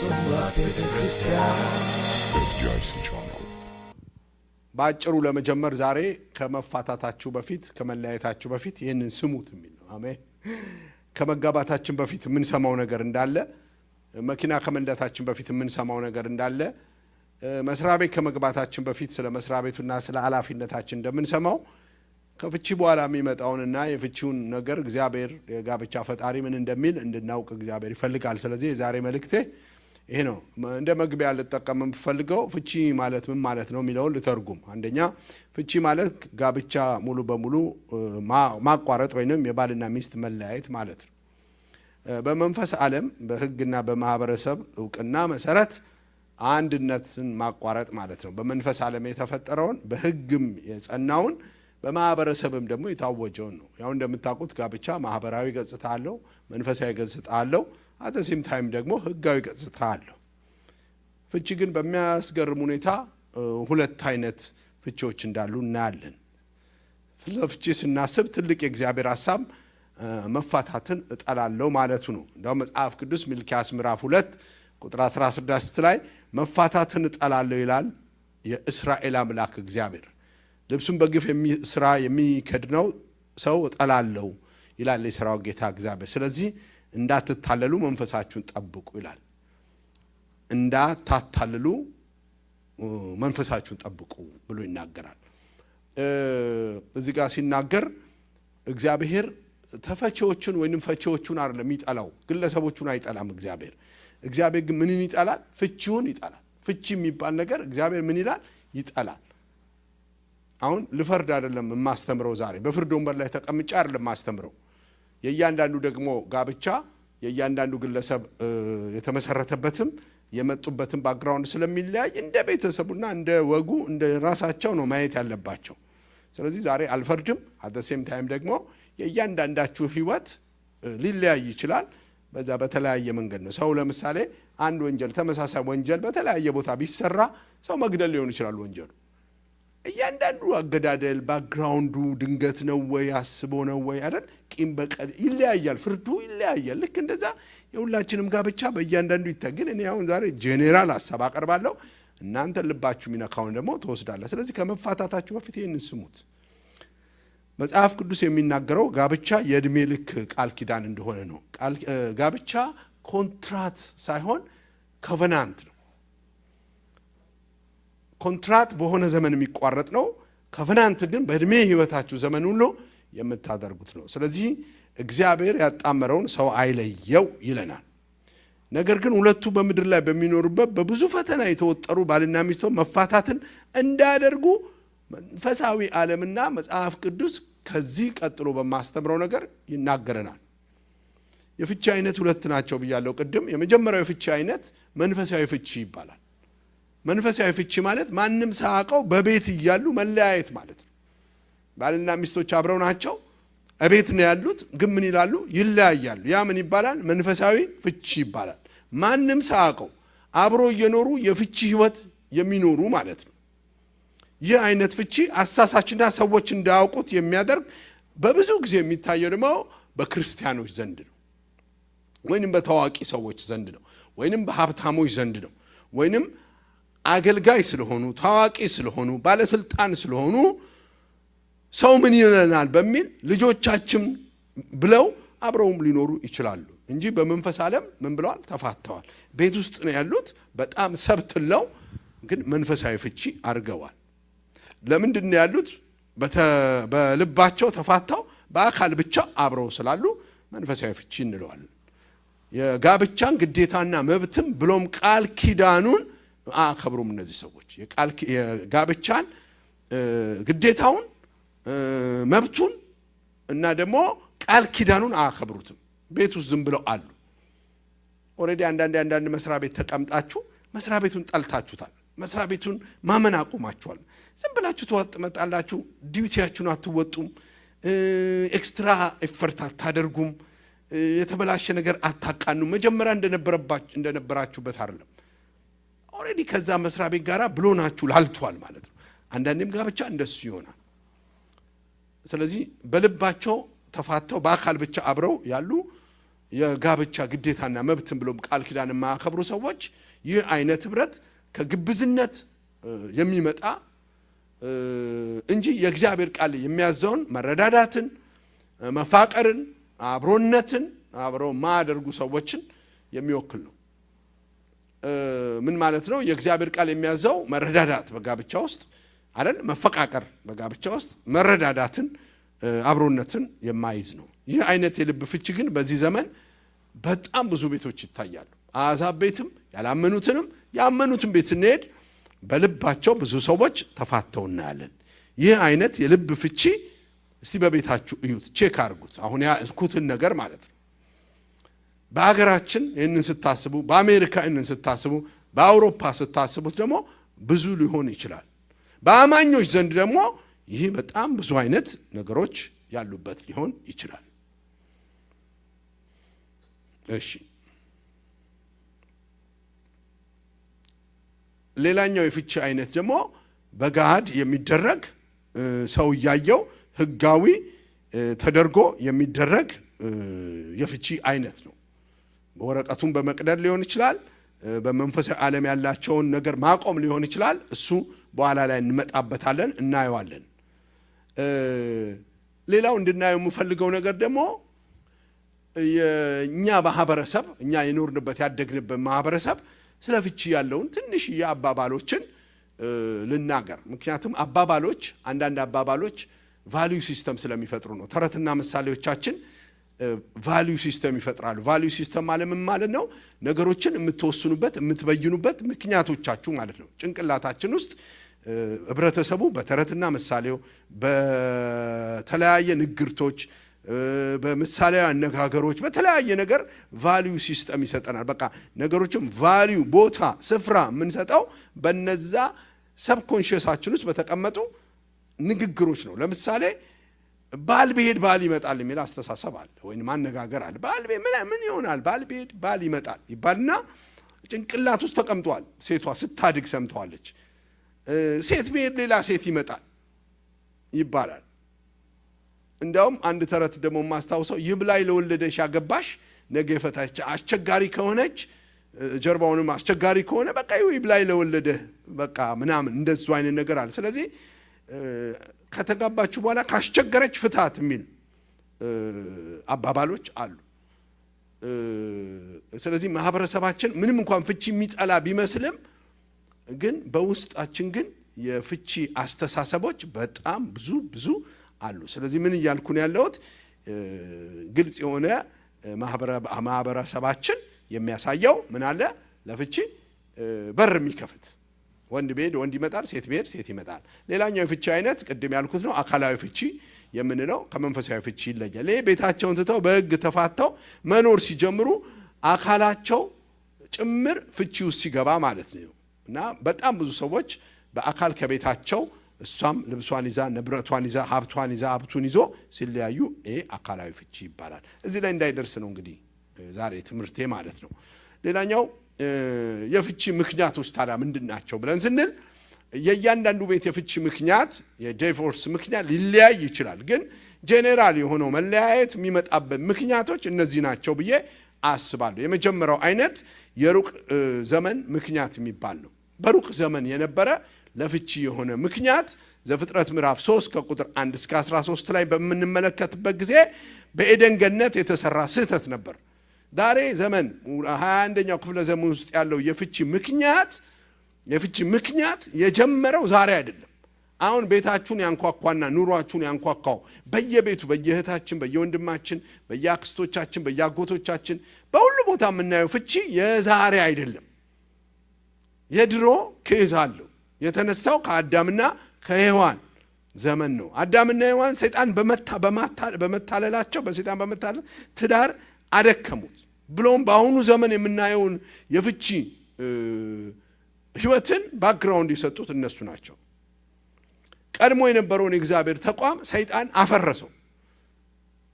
ሙላት ቤተ ክርስቲያን። FGIC channel. በአጭሩ ለመጀመር ዛሬ ከመፋታታችሁ በፊት፣ ከመለያየታችሁ በፊት ይህንን ስሙት የሚል ነው። አሜን። ከመጋባታችን በፊት የምንሰማው ነገር እንዳለ፣ መኪና ከመንዳታችን በፊት የምንሰማው ነገር እንዳለ፣ መስሪያ ቤት ከመግባታችን በፊት ስለ መስሪያ ቤቱና ስለ ኃላፊነታችን እንደምንሰማው ከፍቺ በኋላ የሚመጣውንና የፍቺውን ነገር እግዚአብሔር የጋብቻ ፈጣሪ ምን እንደሚል እንድናውቅ እግዚአብሔር ይፈልጋል። ስለዚህ የዛሬ መልእክቴ ይሄ ነው። እንደ መግቢያ ልጠቀም የምፈልገው ፍቺ ማለት ምን ማለት ነው የሚለውን ልተርጉም። አንደኛ፣ ፍቺ ማለት ጋብቻ ሙሉ በሙሉ ማቋረጥ ወይንም የባልና ሚስት መለያየት ማለት ነው። በመንፈስ ዓለም በሕግና በማህበረሰብ እውቅና መሰረት አንድነትን ማቋረጥ ማለት ነው። በመንፈስ ዓለም የተፈጠረውን፣ በሕግም የጸናውን፣ በማህበረሰብም ደግሞ የታወጀውን ነው። ያው እንደምታውቁት ጋብቻ ማህበራዊ ገጽታ አለው፣ መንፈሳዊ ገጽታ አለው፣ at the same time ደግሞ ህጋዊ ገጽታ አለው። ፍቺ ግን በሚያስገርም ሁኔታ ሁለት አይነት ፍቺዎች እንዳሉ እናያለን። ስለ ፍቺ ስናስብ ትልቅ የእግዚአብሔር ሀሳብ መፋታትን እጠላለሁ ማለቱ ነው። እንዲያውም መጽሐፍ ቅዱስ ሚልኪያስ ምዕራፍ 2 ቁጥር 16 ላይ መፋታትን እጠላለሁ ይላል የእስራኤል አምላክ እግዚአብሔር። ልብሱን በግፍ ስራ የሚከድነው ሰው እጠላለሁ ይላል የሰራዊት ጌታ እግዚአብሔር። ስለዚህ እንዳትታለሉ መንፈሳችሁን ጠብቁ ይላል። እንዳታታልሉ መንፈሳችሁን ጠብቁ ብሎ ይናገራል። እዚህ ጋር ሲናገር እግዚአብሔር ተፈቺዎቹን ወይንም ፈቺዎቹን አይደለም የሚጠላው፣ ግለሰቦቹን አይጠላም እግዚአብሔር። እግዚአብሔር ግን ምንን ይጠላል? ፍቺውን ይጠላል። ፍቺ የሚባል ነገር እግዚአብሔር ምን ይላል? ይጠላል። አሁን ልፈርድ አይደለም የማስተምረው፣ ዛሬ በፍርድ ወንበር ላይ ተቀምጬ አይደለም የማስተምረው። የእያንዳንዱ ደግሞ ጋብቻ የእያንዳንዱ ግለሰብ የተመሰረተበትም የመጡበትም background ስለሚለያይ እንደ ቤተሰቡና እንደ ወጉ እንደ ራሳቸው ነው ማየት ያለባቸው። ስለዚህ ዛሬ አልፈርድም። At the same time ደግሞ የእያንዳንዳችሁ ህይወት ሊለያይ ይችላል። በዛ በተለያየ መንገድ ነው። ሰው ለምሳሌ አንድ ወንጀል፣ ተመሳሳይ ወንጀል በተለያየ ቦታ ቢሰራ፣ ሰው መግደል ሊሆን ይችላል ወንጀሉ። እያንዳንዱ አገዳደል background ኡ ድንገት ነው ወይ አስቦ ነው ወይ አይደል፣ ቂም በቀል ይለያያል፣ ፍርዱ ይለያያል። ልክ እንደዛ የሁላችንም ጋብቻ በእያንዳንዱ ይታይ። ግን እኔ አሁን ዛሬ ጄኔራል ሀሳብ አቀርባለሁ። እናንተ ልባችሁ የሚነካውን ደግሞ ትወስዳላችሁ። ስለዚህ ከመፋታታችሁ በፊት ይህንን ስሙት። መጽሐፍ ቅዱስ የሚናገረው ጋብቻ የእድሜ ልክ ቃል ኪዳን እንደሆነ ነው። ጋብቻ ኮንትራት ሳይሆን covenant ነው። ኮንትራት በሆነ ዘመን የሚቋረጥ ነው። Covenant ግን በእድሜ ህይወታችሁ ዘመን ሁሉ የምታደርጉት ነው። ስለዚህ እግዚአብሔር ያጣመረውን ሰው አይለየው ይለናል። ነገር ግን ሁለቱ በምድር ላይ በሚኖሩበት በብዙ ፈተና የተወጠሩ ባልና ሚስቶ መፋታትን እንዳያደርጉ መንፈሳዊ ዓለምና መጽሐፍ ቅዱስ ከዚህ ቀጥሎ በማስተምረው ነገር ይናገረናል። የፍቺ አይነት ሁለት ናቸው ብያለሁ ቅድም። የመጀመሪያው የፍቺ አይነት መንፈሳዊ ፍቺ ይባላል። መንፈሳዊ ፍቺ ማለት ማንም ሳያውቀው በቤት እያሉ መለያየት ማለት ነው። ባልና ሚስቶች አብረው ናቸው፣ እቤት ነው ያሉት፣ ግን ምን ይላሉ? ይለያያሉ። ያ ምን ይባላል? መንፈሳዊ ፍቺ ይባላል። ማንም ሳያውቀው አብሮ እየኖሩ የፍቺ ህይወት የሚኖሩ ማለት ነው። ይህ አይነት ፍቺ አሳሳችና ሰዎች እንዳያውቁት የሚያደርግ፣ በብዙ ጊዜ የሚታየው ደግሞ በክርስቲያኖች ዘንድ ነው፣ ወይንም በታዋቂ ሰዎች ዘንድ ነው፣ ወይንም በሀብታሞች ዘንድ ነው፣ ወይንም አገልጋይ ስለሆኑ፣ ታዋቂ ስለሆኑ፣ ባለስልጣን ስለሆኑ ሰው ምን ይለናል በሚል ልጆቻችን ብለው አብረውም ሊኖሩ ይችላሉ እንጂ በመንፈስ ዓለም ምን ብለዋል? ተፋተዋል። ቤት ውስጥ ነው ያሉት። በጣም ሰብትለው ግን መንፈሳዊ ፍቺ አድርገዋል። ለምንድን ነው ያሉት? በልባቸው ተፋተው በአካል ብቻ አብረው ስላሉ መንፈሳዊ ፍቺ እንለዋለን። የጋብቻን ግዴታና መብትም ብሎም ቃል ኪዳኑን አያከብሩም። እነዚህ ሰዎች የጋብቻን ግዴታውን፣ መብቱን እና ደግሞ ቃል ኪዳኑን አያከብሩትም። ቤት ውስጥ ዝም ብለው አሉ። Already አንዳንድ መስሪያ ቤት ተቀምጣችሁ መስሪያ ቤቱን ጠልታችሁታል። መስሪያ ቤቱን ማመን አቁማችኋል። ዝም ብላችሁ ተዋጥ ትመጣላችሁ። Duty ያችሁን አትወጡም። Extra effort አታደርጉም። የተበላሸ ነገር አታቃኑም። መጀመሪያ እንደነበራችሁበት አይደለም። Already ከዛ መስሪያ ቤት ጋር ብሎናችሁ ላልቷል ማለት ነው። አንዳንዴም ጋብቻ እንደሱ ይሆናል። ስለዚህ በልባቸው ተፋተው በአካል ብቻ አብረው ያሉ የጋብቻ ግዴታና መብትን ብሎም ቃል ኪዳን የማያከብሩ ሰዎች ይህ አይነት ህብረት ከግብዝነት የሚመጣ እንጂ የእግዚአብሔር ቃል የሚያዘውን መረዳዳትን፣ መፋቀርን፣ አብሮነትን አብረው የማያደርጉ ሰዎችን የሚወክል ነው። ምን ማለት ነው? የእግዚአብሔር ቃል የሚያዘው መረዳዳት በጋብቻ ውስጥ አይደል? መፈቃቀር በጋብቻ ውስጥ መረዳዳትን፣ አብሮነትን የማይዝ ነው። ይህ አይነት የልብ ፍቺ ግን በዚህ ዘመን በጣም ብዙ ቤቶች ይታያሉ። አሕዛብ ቤትም ያላመኑትንም ያመኑትን ቤት ስንሄድ በልባቸው ብዙ ሰዎች ተፋተው እናያለን። ይህ አይነት የልብ ፍቺ እስቲ በቤታችሁ እዩት፣ check አድርጉት። አሁን ያልኩትን ነገር ማለት ነው። በሀገራችን ይህንን ስታስቡ፣ በአሜሪካ ይህንን ስታስቡ፣ በአውሮፓ ስታስቡት ደግሞ ብዙ ሊሆን ይችላል። በአማኞች ዘንድ ደግሞ ይህ በጣም ብዙ አይነት ነገሮች ያሉበት ሊሆን ይችላል። እሺ፣ ሌላኛው የፍቺ አይነት ደግሞ በገሃድ የሚደረግ፣ ሰው እያየው ህጋዊ ተደርጎ የሚደረግ የፍቺ አይነት ነው። ወረቀቱን በመቅደድ ሊሆን ይችላል። በመንፈሳዊ ዓለም ያላቸውን ነገር ማቆም ሊሆን ይችላል። እሱ በኋላ ላይ እንመጣበታለን፣ እናየዋለን። ሌላው እንድናየው የምፈልገው ነገር ደግሞ የእኛ ማህበረሰብ፣ እኛ የኖርንበት ያደግንበት ማህበረሰብ ስለ ፍቺ ያለውን ትንሽዬ አባባሎችን ልናገር። ምክንያቱም አባባሎች፣ አንዳንድ አባባሎች value system ስለሚፈጥሩ ነው። ተረትና ምሳሌዎቻችን value system ይፈጥራሉ። Value system ማለት ምን ማለት ነው? ነገሮችን የምትወስኑበት፣ የምትበይኑበት ምክንያቶቻችሁ ማለት ነው። ጭንቅላታችን ውስጥ ህብረተሰቡ በተረትና ምሳሌው፣ በተለያየ ንግርቶች፣ በምሳሌያዊ አነጋገሮች፣ በተለያየ ነገር value system ይሰጠናል። በቃ ነገሮችን value፣ ቦታ፣ ስፍራ የምንሰጠው በነዛ subconscious ኣችን ውስጥ በተቀመጡ ንግግሮች ነው። ለምሳሌ ባል ቢሄድ ባል ይመጣል የሚል አስተሳሰብ አለ፣ ወይም አነጋገር አለ። ባል ምን ይሆናል? ባል ቢሄድ ባል ይመጣል ይባልና ጭንቅላት ውስጥ ተቀምጧል። ሴቷ ስታድግ ሰምተዋለች። ሴት ቢሄድ ሌላ ሴት ይመጣል ይባላል። እንዲያውም አንድ ተረት ደግሞ የማስታውሰው፣ ይብላኝ ለወለደሽ ያገባሽ ነገ የፈታች፣ አስቸጋሪ ከሆነች፣ ጀርባውንም አስቸጋሪ ከሆነ በቃ ይብላኝ ለወለደህ በቃ ምናምን እንደሱ አይነት ነገር አለ። ስለዚህ ከተጋባችሁ በኋላ ካስቸገረች ፍታት የሚል አባባሎች አሉ። ስለዚህ ማህበረሰባችን ምንም እንኳን ፍቺ የሚጠላ ቢመስልም ግን በውስጣችን ግን የፍቺ አስተሳሰቦች በጣም ብዙ ብዙ አሉ። ስለዚህ ምን እያልኩ ነው ያለሁት? ግልጽ የሆነ ማህበረሰባችን የሚያሳየው ምን አለ? ለፍቺ በር የሚከፍት፣ ወንድ ቢሄድ ወንድ ይመጣል፣ ሴት ቢሄድ ሴት ይመጣል። ሌላኛው የፍቺ አይነት ቅድም ያልኩት ነው። አካላዊ ፍቺ የምንለው ከመንፈሳዊ ፍቺ ይለያል። ይህ ቤታቸውን ትተው በሕግ ተፋተው መኖር ሲጀምሩ አካላቸው ጭምር ፍቺ ውስጥ ሲገባ ማለት ነው። እና በጣም ብዙ ሰዎች በአካል ከቤታቸው እሷም ልብሷን ይዛ፣ ንብረቷን ይዛ፣ ሀብቷን ይዛ፣ ሀብቱን ይዞ ሲለያዩ ይሄ አካላዊ ፍቺ ይባላል። እዚህ ላይ እንዳይደርስ ነው እንግዲህ ዛሬ ትምህርቴ ማለት ነው። ሌላኛው የፍቺ ምክንያቶች ታዲያ ምንድን ናቸው ብለን ስንል የእያንዳንዱ ቤት የፍቺ ምክንያት፣ የ divorce ምክንያት ሊለያይ ይችላል። ግን ጄኔራል የሆነው መለያየት የሚመጣበት ምክንያቶች እነዚህ ናቸው ብዬ አስባለሁ። የመጀመሪያው አይነት የሩቅ ዘመን ምክንያት የሚባል ነው። በሩቅ ዘመን የነበረ ለፍቺ የሆነ ምክንያት ዘፍጥረት ምዕራፍ 3 ከቁጥር 1 እስከ 13 ላይ በምንመለከትበት ጊዜ በኤደን ገነት የተሰራ ስህተት ነበር። ዛሬ ዘመን 21ኛው ክፍለ ዘመን ውስጥ ያለው የፍቺ ምክንያት የጀመረው ዛሬ አይደለም። አሁን ቤታችሁን ያንኳኳና ኑሯችሁን ያንኳኳው በየቤቱ፣ በየእህታችን፣ በየወንድማችን፣ በየአክስቶቻችን፣ በየአጎቶቻችን፣ በሁሉ ቦታ የምናየው ፍቺ የዛሬ አይደለም። የድሮ case አለው። የተነሳው ከአዳምና ከሔዋን ዘመን ነው። አዳምና ሔዋን ሰይጣን በመታለላቸው፣ በሰይጣን በመታለል ትዳር አደከሙት። ብሎም በአሁኑ ዘመን የምናየውን የፍቺ ህይወትን background የሰጡት እነሱ ናቸው። ቀድሞ የነበረውን የእግዚአብሔር ተቋም ሰይጣን አፈረሰው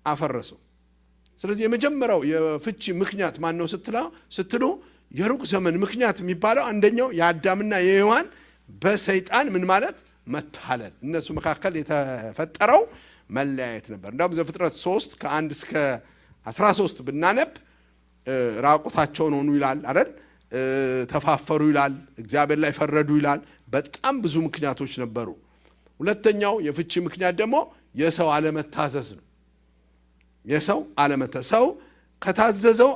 አፈረሰው። ስለዚህ የመጀመሪያው የፍቺ ምክንያት ማን ነው ስትሉ የሩቅ ዘመን ምክንያት የሚባለው አንደኛው የአዳምና የሔዋን በሰይጣን ምን ማለት መታለል፣ እነሱ መካከል የተፈጠረው መለያየት ነበር። እንዲሁም ዘፍጥረት 3 ከ1 እስከ 13 ብናነብ ራቁታቸውን ሆኑ ይላል አይደል? ተፋፈሩ ይላል። እግዚአብሔር ላይ ፈረዱ ይላል። በጣም ብዙ ምክንያቶች ነበሩ። ሁለተኛው የፍቺ ምክንያት ደግሞ የሰው አለመታዘዝ ነው። የሰው አለመታዘዝ፣ ሰው ከታዘዘው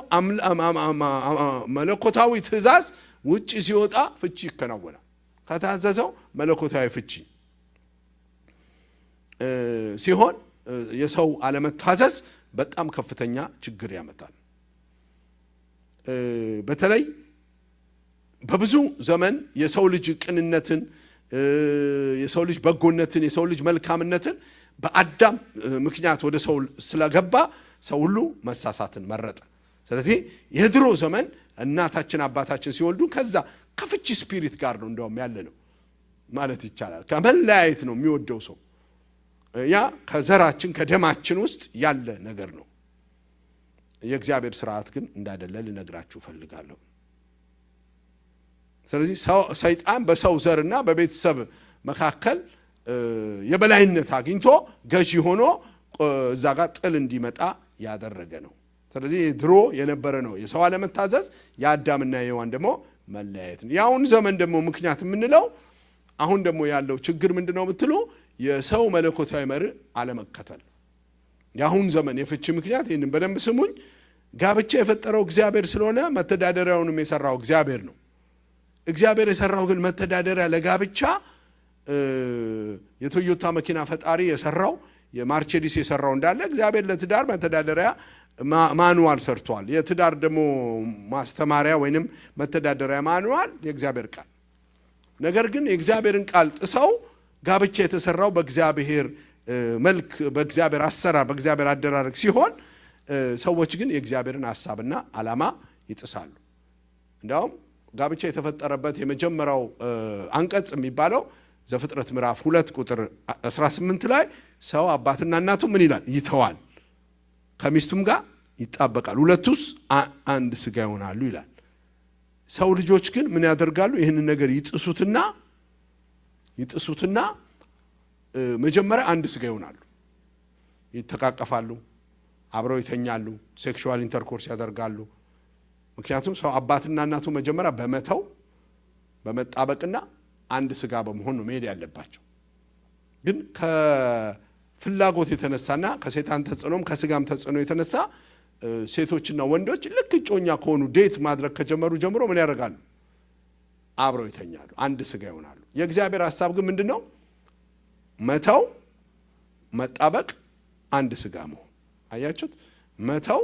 መለኮታዊ ትእዛዝ ውጪ ሲወጣ ፍቺ ይከናወናል። ከታዘዘው መለኮታዊ ፍቺ ሲሆን የሰው አለመታዘዝ በጣም ከፍተኛ ችግር ያመጣል። በተለይ በብዙ ዘመን የሰው ልጅ ቅንነትን፣ የሰው ልጅ በጎነትን፣ የሰው ልጅ መልካምነትን በአዳም ምክንያት ወደ ሰው ስለገባ ሰው ሁሉ መሳሳትን መረጠ። ስለዚህ የድሮ ዘመን እናታችን አባታችን ሲወልዱ ከዛ ከፍቺ spirit ጋር ነው እንደውም ያለ ነው ማለት ይቻላል። ከመለያየት ነው የሚወደው ሰው። ያ ከዘራችን ከደማችን ውስጥ ያለ ነገር ነው። የእግዚአብሔር ስርዓት ግን እንዳይደለ ልነግራችሁ እፈልጋለሁ። ስለዚህ ሰይጣን በሰው ዘርና በቤተሰብ መካከል የበላይነት አግኝቶ ገዢ ሆኖ እዛ ጋር ጥል እንዲመጣ ያደረገ ነው። ስለዚህ ድሮ የነበረ ነው የሰው አለመታዘዝ፣ የአዳምና የሔዋን ደግሞ መለያየት ነው። የአሁን ዘመን ደግሞ ምክንያት የምንለው አሁን ደግሞ ያለው ችግር ምንድን ነው ብትሉ የሰው መለኮታዊ መርህ አለመከተል። የአሁን ዘመን የፍቺ ምክንያት፣ ይህንን በደንብ ስሙኝ። ጋብቻ የፈጠረው እግዚአብሔር ስለሆነ መተዳደሪያውንም የሰራው እግዚአብሔር ነው። እግዚአብሔር የሰራው ግን መተዳደሪያ ለጋብቻ የቶዮታ መኪና ፈጣሪ የሰራው፣ የማርቼዲስ የሰራው እንዳለ እግዚአብሔር ለትዳር መተዳደሪያ manual ሰርቷል። የትዳር ደግሞ ማስተማሪያ ወይንም መተዳደሪያ manual የእግዚአብሔር ቃል። ነገር ግን የእግዚአብሔርን ቃል ጥሰው ጋብቻ የተሰራው በእግዚአብሔር መልክ፣ በእግዚአብሔር አሰራር፣ በእግዚአብሔር አደራረግ ሲሆን ሰዎች ግን የእግዚአብሔርን ሀሳብና ዓላማ ይጥሳሉ። እንዲያውም ጋብቻ የተፈጠረበት የመጀመሪያው አንቀጽ የሚባለው ዘፍጥረት ምዕራፍ 2 ቁጥር 18 ላይ ሰው አባትና እናቱ ምን ይላል? ይተዋል፣ ከሚስቱም ጋር ይጣበቃል፣ ሁለቱስ አንድ ስጋ ይሆናሉ ይላል። ሰው ልጆች ግን ምን ያደርጋሉ? ይህንን ነገር ይጥሱትና መጀመሪያ አንድ ስጋ ይሆናሉ። ይተቃቀፋሉ፣ አብረው ይተኛሉ፣ sexual intercourse ያደርጋሉ። ምክንያቱም ሰው አባትና እናቱ መጀመሪያ በመተው በመጣበቅና አንድ ስጋ በመሆን ነው መሄድ ያለባቸው። ግን ከፍላጎት የተነሳና ከሰይጣን ተጽዕኖም ከስጋም ተጽዕኖ የተነሳ ሴቶችና ወንዶች ልክ እጮኛ ከሆኑ date ማድረግ ከጀመሩ ጀምሮ ምን ያደርጋሉ? አብረው ይተኛሉ፣ አንድ ስጋ ይሆናሉ። የእግዚአብሔር ሀሳብ ግን ምንድን ነው? መተው፣ መጣበቅ፣ አንድ ስጋ መሆን። አያችሁት? መተው፣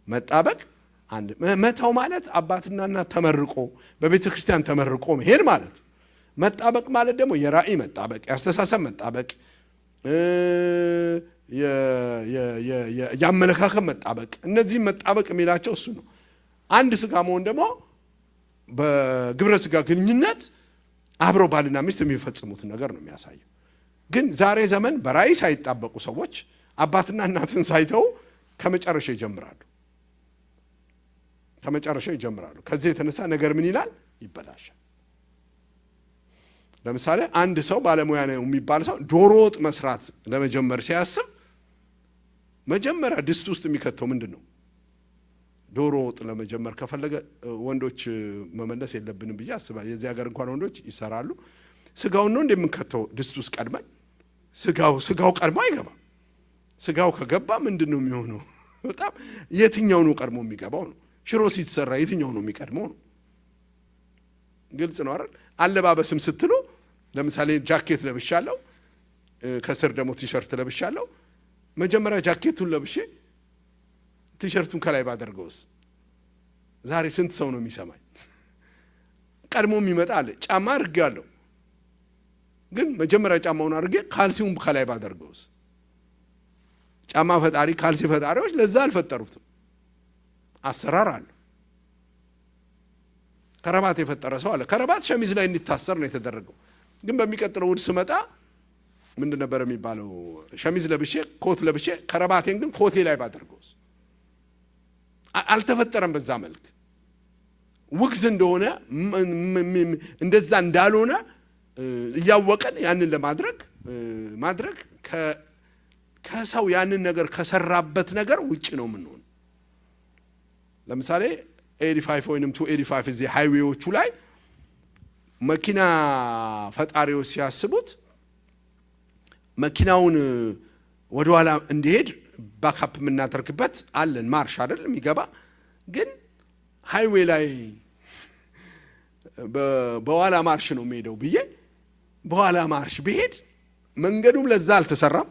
መጣበቅ፣ አንድ መተው ማለት አባትና እናት ተመርቆ በቤተ ክርስቲያን ተመርቆ መሄድ ማለት። መጣበቅ ማለት ደግሞ የራእይ መጣበቅ፣ የአስተሳሰብ መጣበቅ፣ የአመለካከት መጣበቅ፣ እነዚህም መጣበቅ የሚላቸው እሱ ነው። አንድ ስጋ መሆን ደግሞ በግብረ ስጋ ግንኙነት አብረው ባልና ሚስት የሚፈጽሙት ነገር ነው የሚያሳየው። ግን ዛሬ ዘመን በራእይ ሳይጣበቁ ሰዎች አባትና እናትን ሳይተው ከመጨረሻው ይጀምራሉ። ከመጨረሻው ይጀምራሉ። ከዚህ የተነሳ ነገር ምን ይላል? ይበላሻል። ለምሳሌ አንድ ሰው ባለሙያ ነው የሚባል ሰው ዶሮ ወጥ መስራት ለመጀመር ሲያስብ መጀመሪያ ድስት ውስጥ የሚከተው ምንድን ነው? ዶሮ ወጥ ለመጀመር ከፈለገ ወንዶች መመለስ የለብንም ብዬ አስባለሁ። የዚህ ሀገር እንኳን ወንዶች ይሰራሉ። ስጋውን ነው እንደምንከተው ድስት ውስጥ ቀድመን፣ ስጋው ቀድሞ አይገባም። ስጋው ከገባ ምንድን ነው የሚሆነው? በጣም የትኛው ነው ቀድሞ የሚገባው ነው? ሽሮ ሲሰራ የትኛው ነው የሚቀድመው ነው? ግልጽ ነው አይደል? አለባበስም ስትሉ ለምሳሌ ጃኬት ለብሻለሁ፣ ከስር ደግሞ ቲሸርት ለብሻለሁ። መጀመሪያ ጃኬቱን ለብሼ ቲሸርቱን ከላይ ባደርገውስ ዛሬ ስንት ሰው ነው የሚሰማኝ? ቀድሞ የሚመጣ አለ። ጫማ አድርጌያለሁ፣ ግን መጀመሪያ ጫማውን አድርጌ ካልሲውን ከላይ ባደርገውስ? ጫማ ፈጣሪ ካልሲ ፈጣሪዎች ለዛ አልፈጠሩትም። አሰራር አለ። ከረባት የፈጠረ ሰው አለ። ከረባት ሸሚዝ ላይ እንዲታሰር ነው የተደረገው። ግን በሚቀጥለው እሑድ ስመጣ ምንድን ነበር የሚባለው? ሸሚዝ ለብሼ ኮት ለብሼ ከረባቴን ግን ኮቴ ላይ ባደርገውስ? አልተፈጠረም በዛ መልክ። ውግዝ እንደሆነ እንደዛ እንዳልሆነ እያወቀን ያንን ለማድረግ ማድረግ ከሰው ያንን ነገር ከሰራበት ነገር ውጭ ነው የምንሆነው። ለምሳሌ 85 ወይንም 285 እዚህ highway ዎቹ ላይ መኪና ፈጣሪዎች ሲያስቡት መኪናውን ወደኋላ እንዲሄድ backup የምናደርግበት አለን፣ ማርሽ አይደል የሚገባ። ግን highway ላይ በኋላ ማርሽ ነው የሚሄደው ብዬ በኋላ ማርሽ ብሄድ መንገዱም ለዛ አልተሰራም።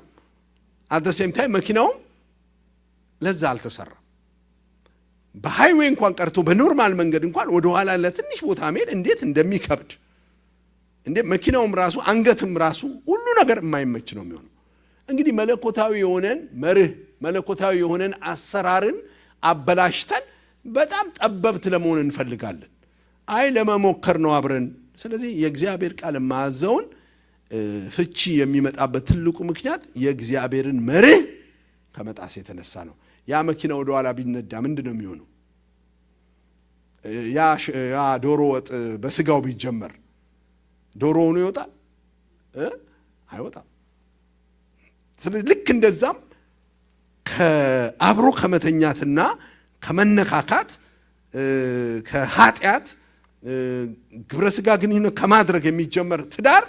At the same time መኪናውም ለዛ አልተሰራም። በ highway እንኳን ቀርቶ በ normal መንገድ እንኳን ወደ ኋላ ለትንሽ ቦታ መሄድ እንዴት እንደሚከብድ፣ እንዴ መኪናውም ራሱ አንገትም ራሱ ሁሉ ነገር የማይመች ነው የሚሆነው። እንግዲህ መለኮታዊ የሆነን መርህ፣ መለኮታዊ የሆነን አሰራርን አበላሽተን በጣም ጠበብት ለመሆን እንፈልጋለን። አይ ለመሞከር ነው አብረን። ስለዚህ የእግዚአብሔር ቃል የማያዘውን ፍቺ የሚመጣበት ትልቁ ምክንያት የእግዚአብሔርን መርህ ከመጣስ የተነሳ ነው። ያ መኪና ወደ ኋላ ቢነዳ ምንድን ነው የሚሆነው? ያ ዶሮ ወጥ በስጋው ቢጀመር ዶሮ ሆኖ ይወጣል? አይወጣም። ስለዚህ ልክ እንደዛም አብሮ ከመተኛትና ከመነካካት፣ ከኃጢአት ግብረ ስጋ ግንኙነት ከማድረግ የሚጀመር ትዳር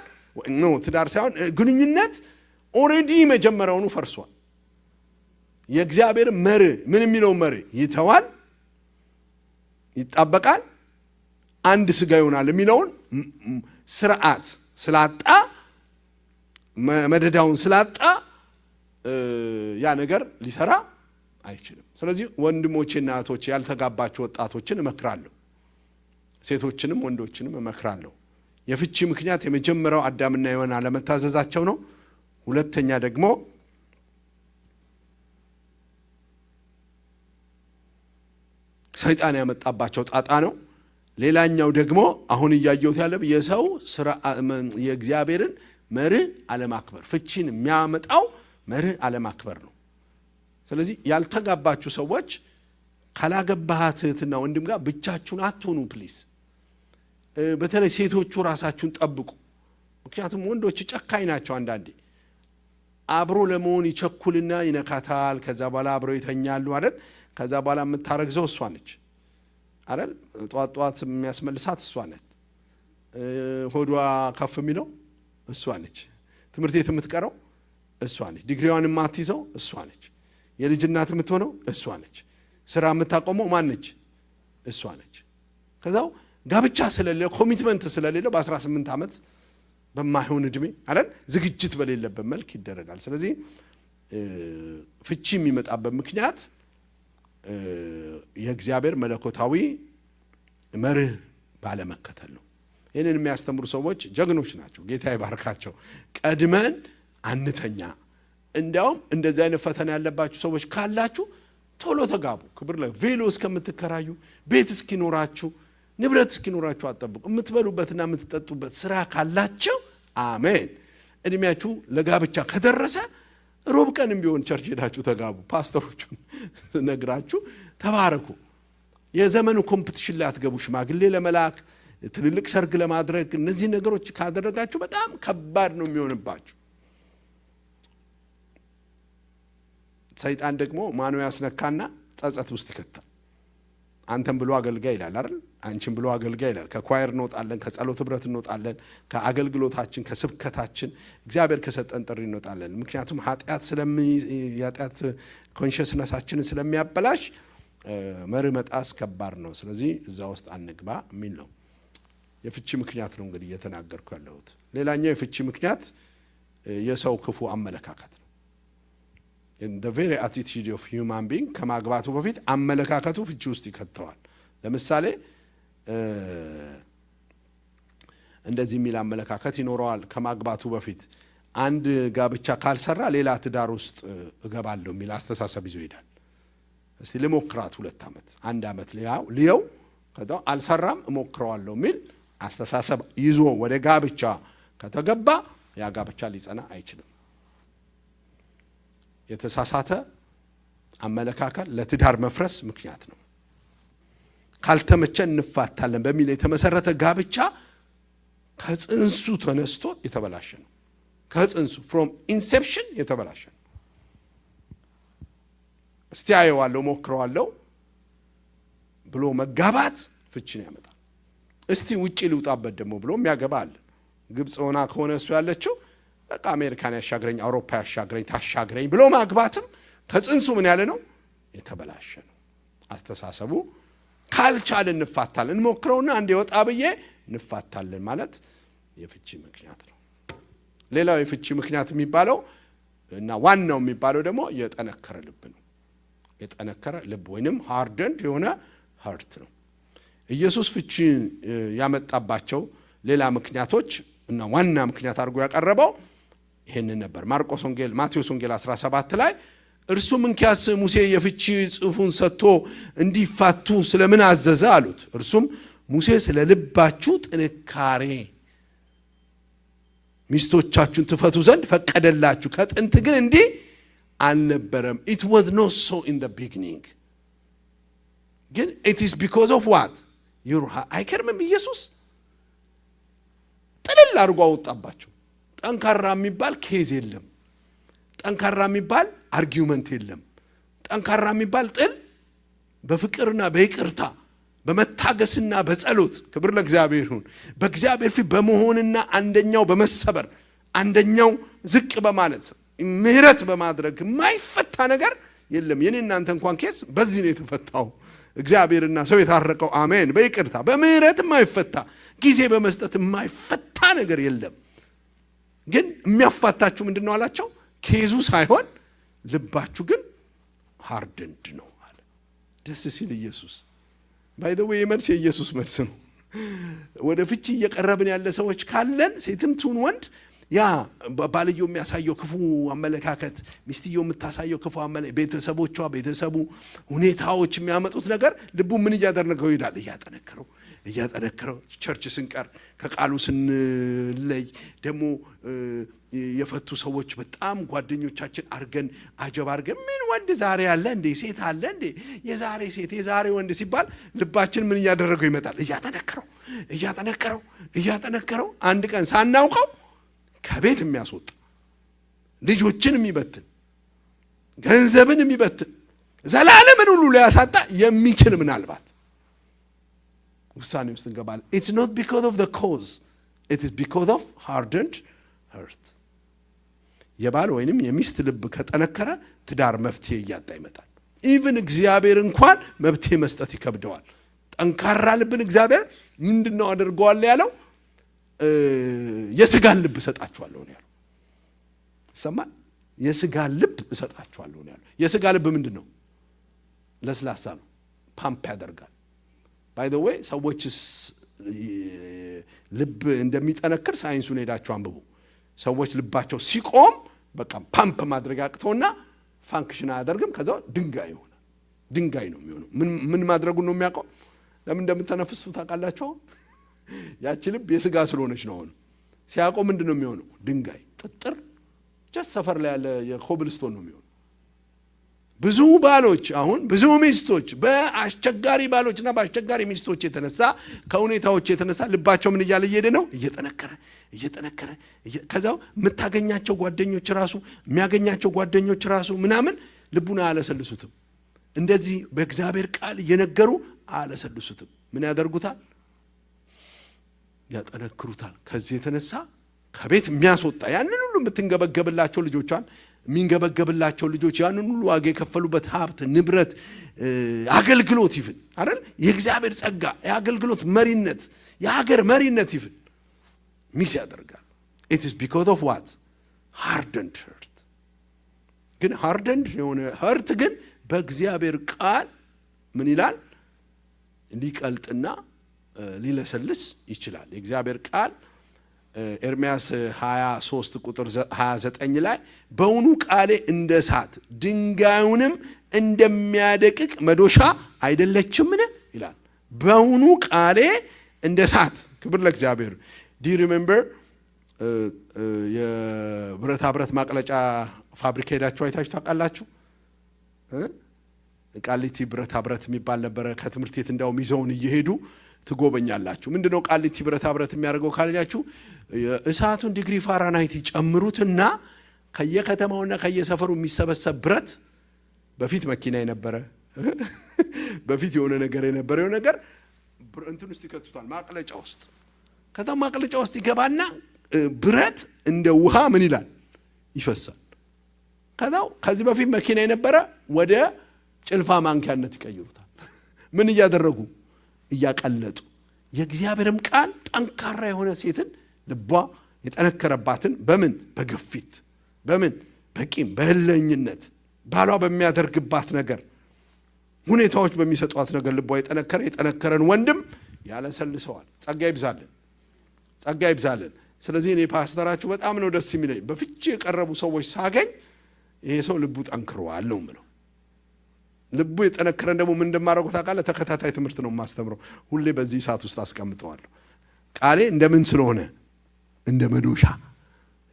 ነው፣ ትዳር ሳይሆን ግንኙነት already መጀመሪያውኑ ፈርሷል። የእግዚአብሔር መርህ ምን የሚለው መርህ ይተዋል፣ ይጣበቃል፣ አንድ ስጋ ይሆናል የሚለውን ስርዓት ስላጣ፣ መደዳውን ስላጣ ያ ነገር ሊሰራ አይችልም። ስለዚህ ወንድሞቼና እህቶቼ፣ ያልተጋባችሁ ወጣቶችን እመክራለሁ፣ ሴቶችንም ወንዶችንም እመክራለሁ። የፍቺ ምክንያት የመጀመሪያው አዳምና ሔዋን አለመታዘዛቸው ነው። ሁለተኛ ደግሞ ሰይጣን ያመጣባቸው ጣጣ ነው። ሌላኛው ደግሞ አሁን እያየሁት ያለ የሰው ስራ የእግዚአብሔርን መርህ አለማክበር፣ ፍቺን የሚያመጣው መርህ አለማክበር ነው። ስለዚህ ያልተጋባችሁ ሰዎች ካላገባሃት እህትና ወንድም ጋር ብቻችሁን አትሆኑ please። በተለይ ሴቶቹ ራሳችሁን ጠብቁ። ምክንያቱም ወንዶች ጨካኝ ናቸው። አንዳንዴ አብሮ ለመሆን ይቸኩልና ይነካታል። ከዛ በኋላ አብረው ይተኛሉ አይደል? ከዛ በኋላ የምታረግዘው እሷ ነች አይደል? ጠዋት ጠዋት የሚያስመልሳት እሷ ነች። ሆዷ ከፍ የሚለው እሷ ነች። ትምህርት ቤት የምትቀረው እሷ ነች። ዲግሪዋን የማትይዘው እሷ ነች። የልጅ እናት የምትሆነው እሷ ነች። ስራ የምታቆመው ማን ነች? እሷ ነች። ከዛው ጋብቻ ስለሌለ፣ commitment ስለሌለው በ18 ዓመት በማይሆን እድሜ አይደል ዝግጅት በሌለበት መልክ ይደረጋል። ስለዚህ ፍቺ የሚመጣበት ምክንያት የእግዚአብሔር መለኮታዊ መርህ ባለመከተል ነው። ይህንን የሚያስተምሩ ሰዎች ጀግኖች ናቸው። ጌታ ይባርካቸው። ቀድመን አንተኛ። እንዲያውም እንደዚህ አይነት ፈተና ያለባችሁ ሰዎች ካላችሁ ቶሎ ተጋቡ። ክብር ቬሎ እስከምትከራዩ፣ ቤት እስኪኖራችሁ፣ ንብረት እስኪኖራችሁ አትጠብቁ። የምትበሉበትና የምትጠጡበት ስራ ካላችሁ አሜን። እድሜያችሁ ለጋብቻ ከደረሰ ሮብ ቀንም ቢሆን church ሄዳችሁ ተጋቡ። ፓስተሮቹን ነግራችሁ ተባረኩ። የዘመኑ competition ላይ አትገቡ። ሽማግሌ ለመላክ፣ ትልልቅ ሰርግ ለማድረግ እነዚህ ነገሮች ካደረጋችሁ በጣም ከባድ ነው የሚሆንባችሁ። ሰይጣን ደግሞ ማኖ ያስነካና ጸጸት ውስጥ ይከታል። አንተም ብሎ አገልጋይ ይላል አይደል? አንቺም ብሎ አገልጋይ ይላል። ከ choir እንወጣለን፣ ከጸሎት ህብረት እንወጣለን፣ ከአገልግሎታችን፣ ከስብከታችን፣ እግዚአብሔር ከሰጠን ጥሪ እንወጣለን። ምክንያቱም የኃጢአት consciousness ኣችንን ስለሚያበላሽ መርህ መጣስ ከባድ ነው። ስለዚህ እዛ ውስጥ አንግባ የሚል ነው። የፍቺ ምክንያት ነው እንግዲህ እየተናገርኩ ያለሁት። ሌላኛው የፍቺ ምክንያት የሰው ክፉ አመለካከት ነው። The very attitude of human being ከማግባቱ በፊት አመለካከቱ ፍቺ ውስጥ ይከተዋል። ለምሳሌ እንደዚህ የሚል አመለካከት ይኖረዋል ከማግባቱ በፊት፣ አንድ ጋብቻ ካልሰራ ሌላ ትዳር ውስጥ እገባለሁ የሚል አስተሳሰብ ይዞ ይሄዳል። እስቲ ልሞክራት፣ 2 ዓመት፣ አንድ ዓመት ልየው፣ ከዛ አልሰራም እሞክረዋለሁ የሚል አስተሳሰብ ይዞ ወደ ጋብቻ ከተገባ ያ ጋብቻ ሊጸና አይችልም። የተሳሳተ አመለካከት ለትዳር መፍረስ ምክንያት ነው። ካልተመቸን እንፋታለን በሚል የተመሰረተ ጋብቻ ከጽንሱ ተነስቶ የተበላሸ ነው። ከጽንሱ from inception የተበላሸ ነው። እስቲ አየዋለሁ፣ ሞክረዋለሁ። ብሎ መጋባት ፍቺን ያመጣል። እስቲ ውጪ ልውጣበት ደግሞ ብሎ የሚያገባ አለ። ግብፅ ሆና ከሆነ እሱ ያለችው በቃ አሜሪካን ያሻግረኝ፣ አውሮፓ ያሻግረኝ፣ ታሻግረኝ ብሎ ማግባትም ከጽንሱ ምን ያለ ነው? የተበላሸ ነው አስተሳሰቡ። ካልቻልን እንፋታለን፣ እንሞክረውና አንዴ ወጣ ብዬ እንፋታለን ማለት የፍቺ ምክንያት ነው። ሌላው የፍቺ ምክንያት የሚባለው እና ዋናው የሚባለው ደግሞ የጠነከረ ልብ ነው። የጠነከረ ልብ ወይንም hardened የሆነ heart ነው። ኢየሱስ ፍቺ ያመጣባቸው ሌላ ምክንያቶች እና ዋና ምክንያት አድርጎ ያቀረበው ይሄንን ነበር። ማርቆስ ወንጌል፣ ማቴዎስ ወንጌል 17 ላይ እርሱም እንኪያስ ሙሴ የፍቺ ጽሑፉን ሰጥቶ እንዲፋቱ ስለምን አዘዘ አሉት። እርሱም ሙሴ ስለ ልባችሁ ጥንካሬ ሚስቶቻችሁን ትፈቱ ዘንድ ፈቀደላችሁ፣ ከጥንት ግን እንዲህ አልነበረም። It was not so in the beginning፣ ግን it is because of what your አይገርምም? ኢየሱስ ጥልል አድርጎ አወጣባቸው። ጠንካራ የሚባል case የለም። ጠንካራ የሚባል argument የለም። ጠንካራ የሚባል ጥል በፍቅርና በይቅርታ፣ በመታገስና በጸሎት፣ ክብር ለእግዚአብሔር ይሁን፣ በእግዚአብሔር ፊት በመሆንና አንደኛው በመሰበር፣ አንደኛው ዝቅ በማለት፣ ምህረት በማድረግ የማይፈታ ነገር የለም። የኔ እናንተ እንኳን case በዚህ ነው የተፈታው። እግዚአብሔርና ሰው የታረቀው አሜን። በይቅርታ በምህረት የማይፈታ፣ ጊዜ በመስጠት የማይፈታ ነገር የለም። ግን የሚያፋታችሁ ምንድን ነው አላቸው? Case ኡ ሳይሆን ልባችሁ ግን hardened ነው አለ። ደስ ሲል ኢየሱስ፣ by the way መልስ የኢየሱስ መልስ ነው። ወደ ፍቺ እየቀረብን ያለ ሰዎች ካለን፣ ሴትም ትሁን ወንድ፣ ያ ባልየው የሚያሳየው ክፉ አመለካከት፣ ሚስትየው የምታሳየው ክፉ፣ ቤተሰቦቿ፣ ቤተሰቡ፣ ሁኔታዎች የሚያመጡት ነገር ልቡ ምን እያደረገው ይሄዳል? እያጠነከረው እያጠነከረው፣ church ስንቀር፣ ከቃሉ ስንለይ፣ ደግሞ የፈቱ ሰዎች በጣም ጓደኞቻችን አርገን፣ አጀብ አርገን፣ ምን ወንድ ዛሬ አለ እንዴ? ሴት አለ እንዴ? የዛሬ ሴት፣ የዛሬ ወንድ ሲባል ልባችን ምን እያደረገው ይመጣል? እያጠነከረው እያጠነከረው እያጠነከረው አንድ ቀን ሳናውቀው ከቤት የሚያስወጣ፣ ልጆችን የሚበትን፣ ገንዘብን የሚበትን፣ ዘላለምን ሁሉ ሊያሳጣ የሚችል ምናልባት ውሳኔ ውስጥ እንገባለን። It's not because of the cause, it is because of hardened heart። የባል ወይንም የሚስት ልብ ከጠነከረ ትዳር መፍትሄ እያጣ ይመጣል። Even እግዚአብሔር እንኳን መፍትሄ መስጠት ይከብደዋል። ጠንካራ ልብን እግዚአብሔር ምንድን ነው አደርገዋለሁ ያለው? የስጋን ልብ እሰጣችኋለሁ ነው ያለው። ይሰማል። የስጋን ልብ እሰጣችኋለሁ ነው ያለው። የስጋ ልብ ምንድን ነው? ለስላሳ ነው፣ ፓምፕ ያደርጋል። By the way ሰዎች ልብ እንደሚጠነክር ሳይንሱን ሄዳችሁ አንብቡ። ሰዎች ልባቸው ሲቆም በቃ ፓምፕ ማድረግ አቅተውና function አያደርግም። ከዛ ድንጋይ ይሆናል። ድንጋይ ነው የሚሆነው። ምን ማድረጉን ነው የሚያውቀው? ለምን እንደምተነፍሱ ታውቃላችሁ? ያቺ ልብ የስጋ ስለሆነች ነው። አሁን ሲያቆም ምንድን ነው የሚሆነው? ድንጋይ፣ ጥጥር፣ just ሰፈር ላይ ያለ የኮብልስቶን ነው የሚሆነው። ብዙ ባሎች አሁን፣ ብዙ ሚስቶች በአስቸጋሪ ባሎችና በአስቸጋሪ ሚስቶች የተነሳ፣ ከሁኔታዎች የተነሳ ልባቸው ምን እያለ እየሄደ ነው? እየጠነከረ እየጠነከረ፣ ከዛው የምታገኛቸው ጓደኞች ራሱ፣ የሚያገኛቸው ጓደኞች ራሱ ምናምን ልቡን አያለሰልሱትም። እንደዚህ በእግዚአብሔር ቃል እየነገሩ አያለሰልሱትም። ምን ያደርጉታል? ያጠነክሩታል። ከዚህ የተነሳ ከቤት የሚያስወጣ፣ ያንን ሁሉ የምትንገበገብላቸው ልጆቿን፣ የሚንገበገብላቸው ልጆች፣ ያንን ሁሉ ዋጋ የከፈሉበት ሀብት፣ ንብረት፣ አገልግሎት ይፍን አይደል፣ የእግዚአብሔር ጸጋ፣ የአገልግሎት መሪነት፣ የሀገር መሪነት ይፍን miss ያደርጋል። It is because of what? Hardened heart። ግን hardened የሆነ heart ግን በእግዚአብሔር ቃል ምን ይላል? ሊቀልጥና ሊለሰልስ ይችላል። የእግዚአብሔር ቃል ኤርምያስ 23 ቁጥር 29 ላይ በውኑ ቃሌ እንደ እሳት ድንጋዩንም እንደሚያደቅቅ መዶሻ አይደለችምን? ይላል። በውኑ ቃሌ እንደ እሳት፣ ክብር ለእግዚአብሔር። Do you remember የብረታ ብረት ማቅለጫ ፋብሪካ ሄዳችሁ አይታችሁ ታውቃላችሁ? ቃሊቲ ብረታ ብረት የሚባል ነበረ። ከትምህርት ቤት እንዲያውም ይዘውን እየሄዱ ትጎበኛላችሁ። ምንድነው ቃሊቲ ብረታ ብረት የሚያደርገው ካላችሁ፣ እሳቱን ዲግሪ ፋራናይት ይጨምሩትና ከየከተማውና ከየሰፈሩ የሚሰበሰብ ብረት፣ በፊት መኪና የነበረ በፊት የሆነ ነገር የነበረው ነገር እንትን ውስጥ ይከቱታል፣ ማቅለጫ ውስጥ። ከዛ ማቅለጫ ውስጥ ይገባና ብረት እንደ ውሃ ምን ይላል? ይፈሳል። ከዛው ከዚህ በፊት መኪና የነበረ ወደ ጭልፋ ማንኪያነት ይቀይሩታል። ምን እያደረጉ? እያቀለጡ። የእግዚአብሔርም ቃል ጠንካራ የሆነ ሴትን ልቧ የጠነከረባትን በምን? በግፊት፣ በምን? በቂም፣ በህለኝነት፣ ባሏ በሚያደርግባት ነገር፣ ሁኔታዎች በሚሰጧት ነገር ልቧ የጠነከረን ወንድም ያለሰልሰዋል። ጸጋ ይብዛልን፣ ጸጋ ይብዛልን። ስለዚህ እኔ ፓስተራችሁ በጣም ነው ደስ የሚለኝ በፍቺ የቀረቡ ሰዎች ሳገኝ ይሄ ሰው ልቡ ጠንክሯል ነው የምለው። ልቡ የጠነከረን ደግሞ ምን እንደማደርገው ታውቃለህ? ተከታታይ ትምህርት ነው የማስተምረው። ሁሌ በዚህ ሰዓት ውስጥ አስቀምጠዋለሁ። ቃሌ እንደምን ስለሆነ እንደ መዶሻ፣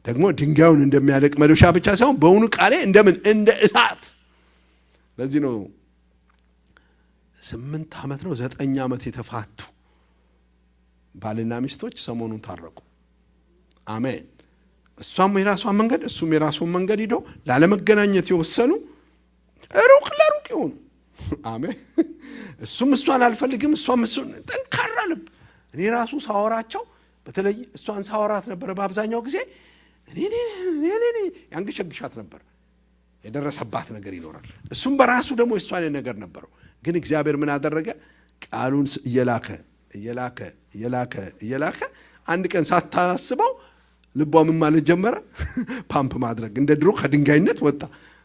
ደግሞ ድንጋዩን እንደሚያለቅ መዶሻ ብቻ ሳይሆን በእውኑ ቃሌ እንደምን እንደ እሳት። ለዚህ ነው 8 ዓመት ነው 9 ዓመት የተፋቱ ባልና ሚስቶች ሰሞኑን ታረቁ። አሜን። እሷም የራሷን መንገድ እሱም የራሱን መንገድ ሂዶ ላለመገናኘት የወሰኑ ሩቅ ለሩቅ ይሆኑ። አሜን። እሱም እሷን አልፈልግም እሷም እሱን፣ ጠንካራ ልብ። እኔ ራሱ ሳወራቸው በተለይ እሷን ሳወራት ነበር በአብዛኛው ጊዜ እኔ እኔ እኔ ያንገሸግሻት ነበር። የደረሰባት ነገር ይኖራል። እሱም በራሱ ደግሞ የእሷን ነገር ነበረው። ግን እግዚአብሔር ምን አደረገ? ቃሉን እየላከ እየላከ እየላከ እየላከ አንድ ቀን ሳታስበው ልቧ ምን ማለት ጀመረ? ፓምፕ ማድረግ እንደ ድሮ ከድንጋይነት ወጣ።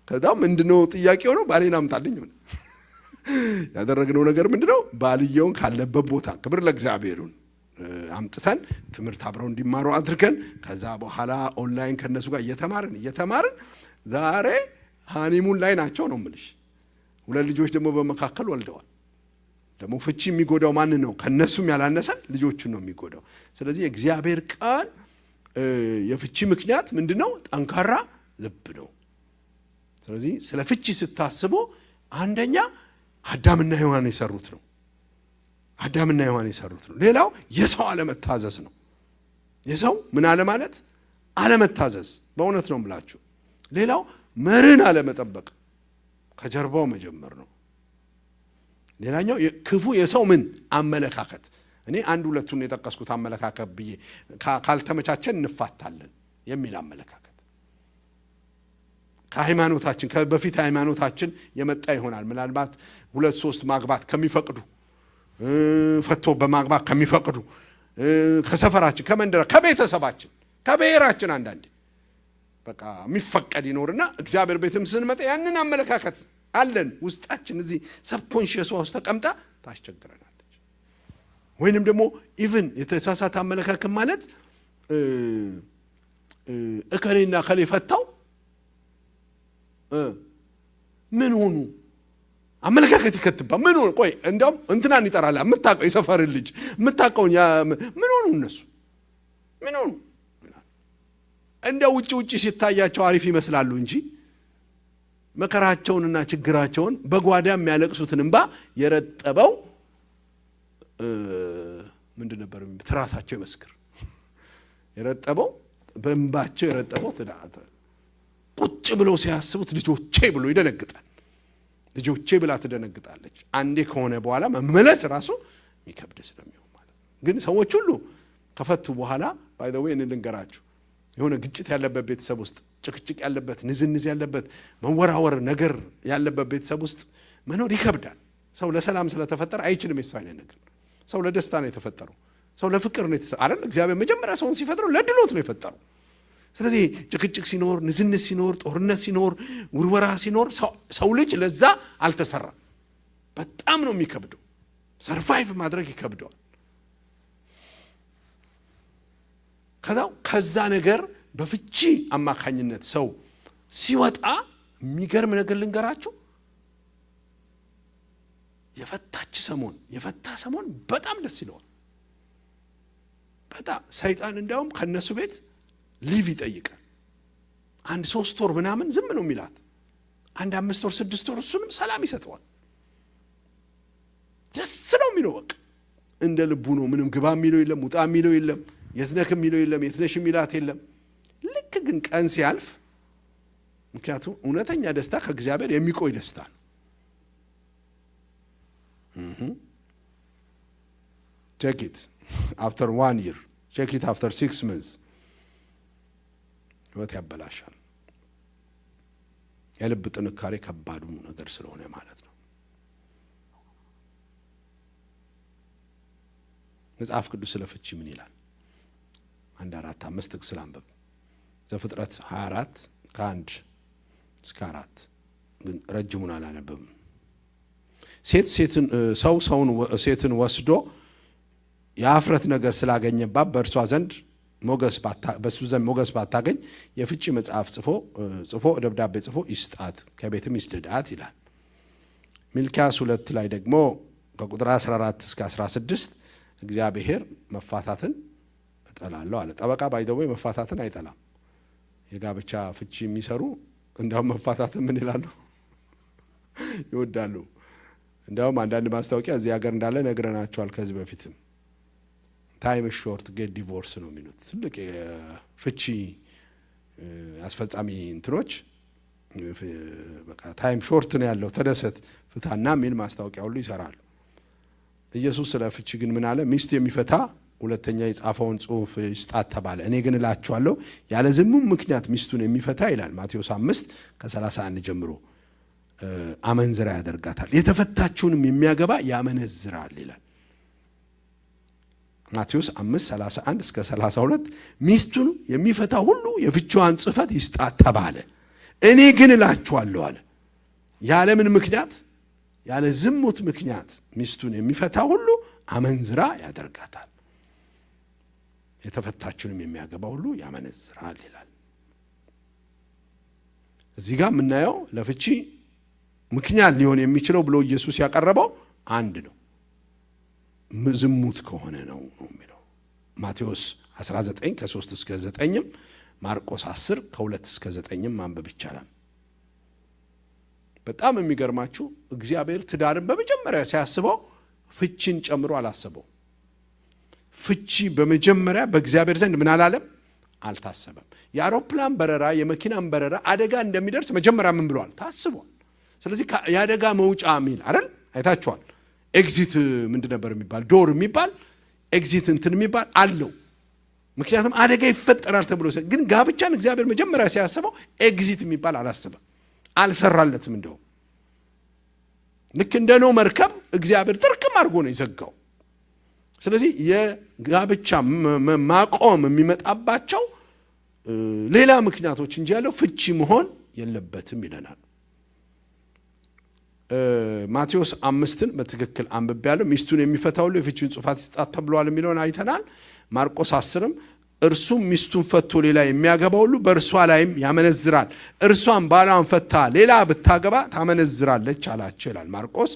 ከዛ ምንድነው ጥያቄው ነው? ባሌን አምጣልኝ ሆነ። ያደረግነው ነገር ምንድነው? ባልየውን ካለበት ቦታ ክብር ለእግዚአብሔር ይሁን አምጥተን ትምህርት አብረው እንዲማሩ አድርገን ከዛ በኋላ ኦንላይን ከነሱ ጋር እየተማርን እየተማርን ዛሬ honeymoon ላይ ናቸው ነው የምልሽ። 2 ልጆች ደግሞ በመካከል ወልደዋል። ደግሞ ፍቺ የሚጎዳው ማን ነው? ከነሱም ያላነሰ ልጆቹን ነው የሚጎዳው። ስለዚህ የእግዚአብሔር ቃል የፍቺ ምክንያት ምንድነው? ጠንካራ ልብ ነው። ስለዚህ ስለ ፍቺ ስታስቡ አንደኛ አዳምና ሔዋን የሰሩት ነው። አዳምና ሔዋን የሰሩት ነው። ሌላው የሰው አለመታዘዝ ነው። የሰው ምን አለ ማለት አለመታዘዝ፣ በእውነት ነው የምላችሁ። ሌላው መርህን አለመጠበቅ ከጀርባው መጀመር ነው። ሌላኛው ክፉ የሰው ምን አመለካከት። እኔ አንድ ሁለቱን የጠቀስኩት አመለካከት ብዬ ካልተመቻቸን እንፋታለን የሚል አመለካከት ከሃይማኖታችን በፊት ሃይማኖታችን የመጣ ይሆናል። ምናልባት 2 3 ማግባት ከሚፈቅዱ፣ ፈቶ በማግባት ከሚፈቅዱ፣ ከሰፈራችን፣ ከመንደራ፣ ከቤተሰባችን፣ ከብሔራችን አንዳንዴ በቃ የሚፈቀድ ይኖርና እግዚአብሔር ቤትም ስንመጣ ያንን አመለካከት አለን ውስጣችን እዚህ subconscious ውስጥ ተቀምጣ ታስቸግረናለች። ወይንም ደግሞ even የተሳሳተ አመለካከት ማለት እከሌና እከሌ ፈታው ምን ሆኑ አመለካከት ይከትባ ምን ሆኑ? ቆይ እንደውም እንትናን ይጠራል የምታውቀው የሰፈር ልጅ የምታውቀውን ምን ሆኑ እነሱ ምን ሆኑ? እንደ ውጪ ውጪ ሲታያቸው አሪፍ ይመስላሉ እንጂ መከራቸውንና ችግራቸውን በጓዳ የሚያለቅሱትን እንባ የረጠበው ምንድን ነበር? ትራሳቸው ይመስክር። የረጠበው በእንባቸው የረጠበው ቁጭ ብሎ ሲያስቡት ልጆቼ ብሎ ይደነግጣል። ልጆቼ ብላ ትደነግጣለች። አንዴ ከሆነ በኋላ መመለስ ራሱ የሚከብድ ስለሚሆን ማለት ነው። ግን ሰዎች ሁሉ ከፈቱ በኋላ by the way እኔ ልንገራችሁ፣ የሆነ ግጭት ያለበት ቤተሰብ ውስጥ፣ ጭቅጭቅ ያለበት፣ ንዝንዝ ያለበት፣ መወራወር ነገር ያለበት ቤተሰብ ውስጥ መኖር ይከብዳል። ሰው ለሰላም ስለተፈጠረ አይችልም የሰው አይነት ነገር። ሰው ለደስታ ነው የተፈጠረው። ሰው ለፍቅር ነው የተፈጠረው አይደል? እግዚአብሔር መጀመሪያ ሰውን ሲፈጥረው ለድሎት ነው የፈጠረው። ስለዚህ ጭቅጭቅ ሲኖር፣ ንዝንዝ ሲኖር፣ ጦርነት ሲኖር፣ ውርወራ ሲኖር ሰው ልጅ ለዛ አልተሰራም። በጣም ነው የሚከብደው። survive ማድረግ ይከብደዋል። ከዛ ነገር በፍቺ አማካኝነት ሰው ሲወጣ የሚገርም ነገር ልንገራችሁ። የፈታች ሰሞን የፈታ ሰሞን በጣም ደስ ይለዋል። በጣም ሰይጣን እንዲያውም ከነሱ ቤት leave ይጠይቃል። አንድ 3 ወር ምናምን ዝም ነው የሚላት። አንድ 5 ወር 6 ወር እሱንም ሰላም ይሰጠዋል። ደስ ነው የሚለው በቃ እንደ ልቡ ነው። ምንም ግባ የሚለው የለም፣ ውጣ የሚለው የለም፣ የት ነህ የሚለው የለም፣ የት ነሽ የሚላት የለም። ልክ ግን ቀን ሲያልፍ፣ ምክንያቱም እውነተኛ ደስታ ከእግዚአብሔር የሚቆይ ደስታ ነው። Check it after one year, check it after 6 months። ህይወት ያበላሻል። የልብ ጥንካሬ ከባዱ ነገር ስለሆነ ማለት ነው። መጽሐፍ ቅዱስ ስለ ፍቺ ምን ይላል? አንድ አራት አምስት ጥቅስ ላንብብ። ዘፍጥረት 24 ከ1 እስከ 4፣ ግን ረጅሙን አላነብም። ሴት ሴትን ሰው ሰውን ሴትን ወስዶ የአፍረት ነገር ስላገኘባት በእርሷ ዘንድ ሞገስ በእሱ ዘንድ ሞገስ ባታገኝ የፍቺ መጽሐፍ ጽፎ ደብዳቤ ጽፎ ይስጣት፣ ከቤትም ይስደዳት ይላል። ሚልኪያስ 2 ላይ ደግሞ ከቁጥር 14 እስከ 16 እግዚአብሔር መፋታትን እጠላለሁ አለ። ጠበቃ by the way መፋታትን አይጠላም። የጋብቻ ፍቺ የሚሰሩ እንዲያውም መፋታትን ምን ይላሉ? ይወዳሉ። እንዲያውም አንዳንድ ማስታወቂያ እዚህ ሀገር እንዳለ ነግረናቸዋል ከዚህ በፊትም። "Time short, get divorce" ነው የሚሉት። ትልቅ የፍቺ አስፈጻሚ እንትኖች በቃ time short ነው ያለው፣ ተደሰት፣ ፍታና የሚል ማስታወቂያ ሁሉ ይሰራሉ። ኢየሱስ ስለ ፍቺ ግን ምን አለ? ሚስት የሚፈታ ሁለተኛ የጻፈውን ጽሑፍ ይስጣት ተባለ። እኔ ግን እላችኋለሁ ያለ ዝሙት ምክንያት ሚስቱን የሚፈታ ይላል ማቴዎስ 5 ከ31 ጀምሮ አመንዝራ ያደርጋታል፣ የተፈታችውንም የሚያገባ ያመነዝራል ይላል። ማቴዎስ 5 31 እስከ 32 ሚስቱን የሚፈታ ሁሉ የፍቺዋን ጽሕፈት ይስጣት ተባለ። እኔ ግን እላችኋለሁ አለ፣ ያለምን ምክንያት? ያለ ዝሙት ምክንያት ሚስቱን የሚፈታ ሁሉ አመንዝራ ያደርጋታል፣ የተፈታችውንም የሚያገባ ሁሉ ያመነዝራል ይላል። እዚህ ጋር የምናየው ለፍቺ ምክንያት ሊሆን የሚችለው ብሎ ኢየሱስ ያቀረበው አንድ ነው፣ ዝሙት ከሆነ ነው ነው የሚለው። ማቴዎስ 19 ከ3 እስከ 9ም ማርቆስ 10 ከ2 እስከ 9ም ማንበብ ይቻላል። በጣም የሚገርማችሁ እግዚአብሔር ትዳርን በመጀመሪያ ሲያስበው ፍቺን ጨምሮ አላሰበው። ፍቺ በመጀመሪያ በእግዚአብሔር ዘንድ ምን አላለም? አልታሰበም። የአውሮፕላን በረራ፣ የመኪናን በረራ አደጋ እንደሚደርስ መጀመሪያ ምን ብሏል? ታስቧል። ስለዚህ የአደጋ መውጫ የሚል አይደል? አይታችኋል። Exit ምንድን ነበር የሚባል፣ door የሚባል፣ exit እንትን የሚባል አለው። ምክንያቱም አደጋ ይፈጠራል ተብሎ። ግን ጋብቻን እግዚአብሔር መጀመሪያ ሲያስበው exit የሚባል አላሰበም፣ አልሰራለትም። እንደውም ልክ እንደ ኖህ መርከብ እግዚአብሔር ጥርቅም አድርጎ ነው የዘጋው። ስለዚህ የጋብቻ ማቆም የሚመጣባቸው ሌላ ምክንያቶች እንጂ ያለው ፍቺ መሆን የለበትም ይለናል። ማቴዎስ 5ን በትክክል አንብቤያለሁ። ሚስቱን የሚፈታ ሁሉ የፍቺውን ጽሑፋት ይስጣት ተብሏል የሚለውን አይተናል። ማርቆስ 10ም እርሱም ሚስቱን ፈቶ ሌላ የሚያገባ ሁሉ በእርሷ ላይም ያመነዝራል፣ እርሷም ባሏን ፈታ ሌላ ብታገባ ታመነዝራለች አላቸው ይላል ማርቆስ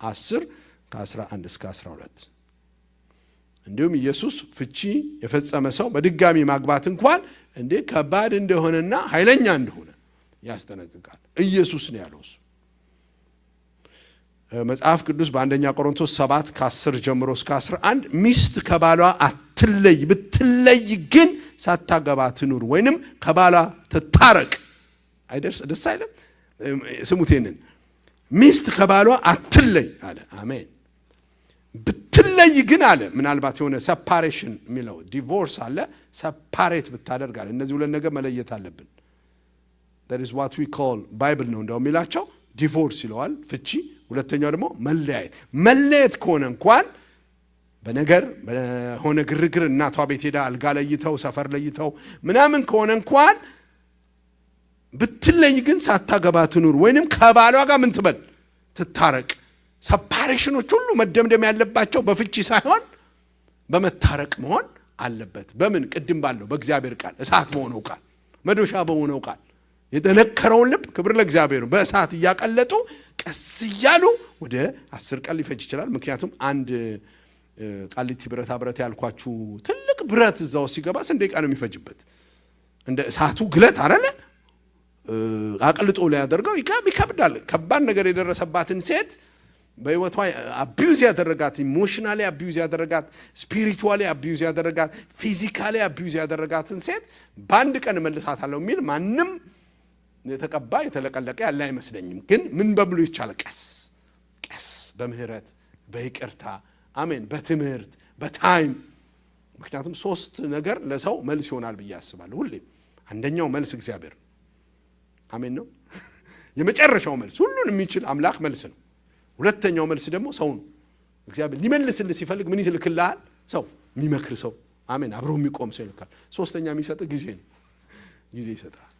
10 ከ11 እስከ 12። እንዲሁም ኢየሱስ ፍቺ የፈጸመ ሰው በድጋሚ ማግባት እንኳን እንዴ ከባድ እንደሆነና ኃይለኛ እንደሆነ ያስጠነቅቃል። ኢየሱስ ነው ያለው እሱ። መጽሐፍ ቅዱስ በአንደኛ ቆሮንቶስ 7 ከ10 ጀምሮ እስከ 11 ሚስት ከባሏ አትለይ፣ ብትለይ ግን ሳታገባ ትኑር ወይንም ከባሏ ትታረቅ። አይደርስ ደስ አይልም? ስሙት ይሄንን፣ ሚስት ከባሏ አትለይ አለ። አሜን። ብትለይ ግን አለ፣ ምናልባት የሆነ separation የሚለው divorce አለ። Separate ብታደርግ አለ። እነዚህ ሁለት ነገር መለየት አለብን። That is what we call Bible ነው እንደው የሚላቸው divorce ይለዋል ፍቺ። ሁለተኛው ደግሞ መለያየት። መለየት ከሆነ እንኳን በነገር በሆነ ግርግር እናቷ ቤት ሄዳ አልጋ ለይተው ሰፈር ለይተው ምናምን ከሆነ እንኳን ብትለይ ግን ሳታገባ ትኑር ወይንም ከባሏ ጋር ምን ትበል? ትታረቅ። Separation ኖች ሁሉ መደምደም ያለባቸው በፍቺ ሳይሆን በመታረቅ መሆን አለበት። በምን? ቅድም ባለው በእግዚአብሔር ቃል፣ እሳት በሆነው ቃል፣ መዶሻ በሆነው ቃል የጠነከረውን ልብ፣ ክብር ለእግዚአብሔር፣ በእሳት እያቀለጡ ቀስ እያሉ ወደ 10 ቀን ሊፈጅ ይችላል። ምክንያቱም አንድ ቃሊቲ ብረታ ብረት ያልኳችሁ ትልቅ ብረት እዛው ሲገባ ስንት ደቂቃ ነው የሚፈጅበት? እንደ እሳቱ ግለት አረለ አቅልጦ ሊያደርገው ይከብዳል። ከባድ ነገር የደረሰባትን ሴት፣ በህይወቷ abuse ያደረጋት፣ emotionally abuse ያደረጋት፣ spiritually abuse ያደረጋት፣ physically abuse ያደረጋትን ሴት በአንድ ቀን እመልሳታለሁ የሚል ማንም የተቀባ የተለቀለቀ ያለ አይመስለኝም። ግን ምን በብሎ ይቻላል? ቀስ ቀስ በምህረት በይቅርታ፣ አሜን፣ በትምህርት፣ በ time። ምክንያቱም ሶስት ነገር ለሰው መልስ ይሆናል ብዬ አስባለሁ ሁሌም። አንደኛው መልስ እግዚአብሔር ነው። አሜን ነው። የመጨረሻው መልስ ሁሉን የሚችል አምላክ መልስ ነው። ሁለተኛው መልስ ደግሞ ሰው ነው። እግዚአብሔር ሊመልስልህ ሲፈልግ ምን ይልክልሃል? ሰው፣ የሚመክር ሰው፣ አሜን፣ አብሮ የሚቆም ሰው ይልካል። ሶስተኛ የሚሰጥ ጊዜ ነው። ጊዜ ይሰጣል።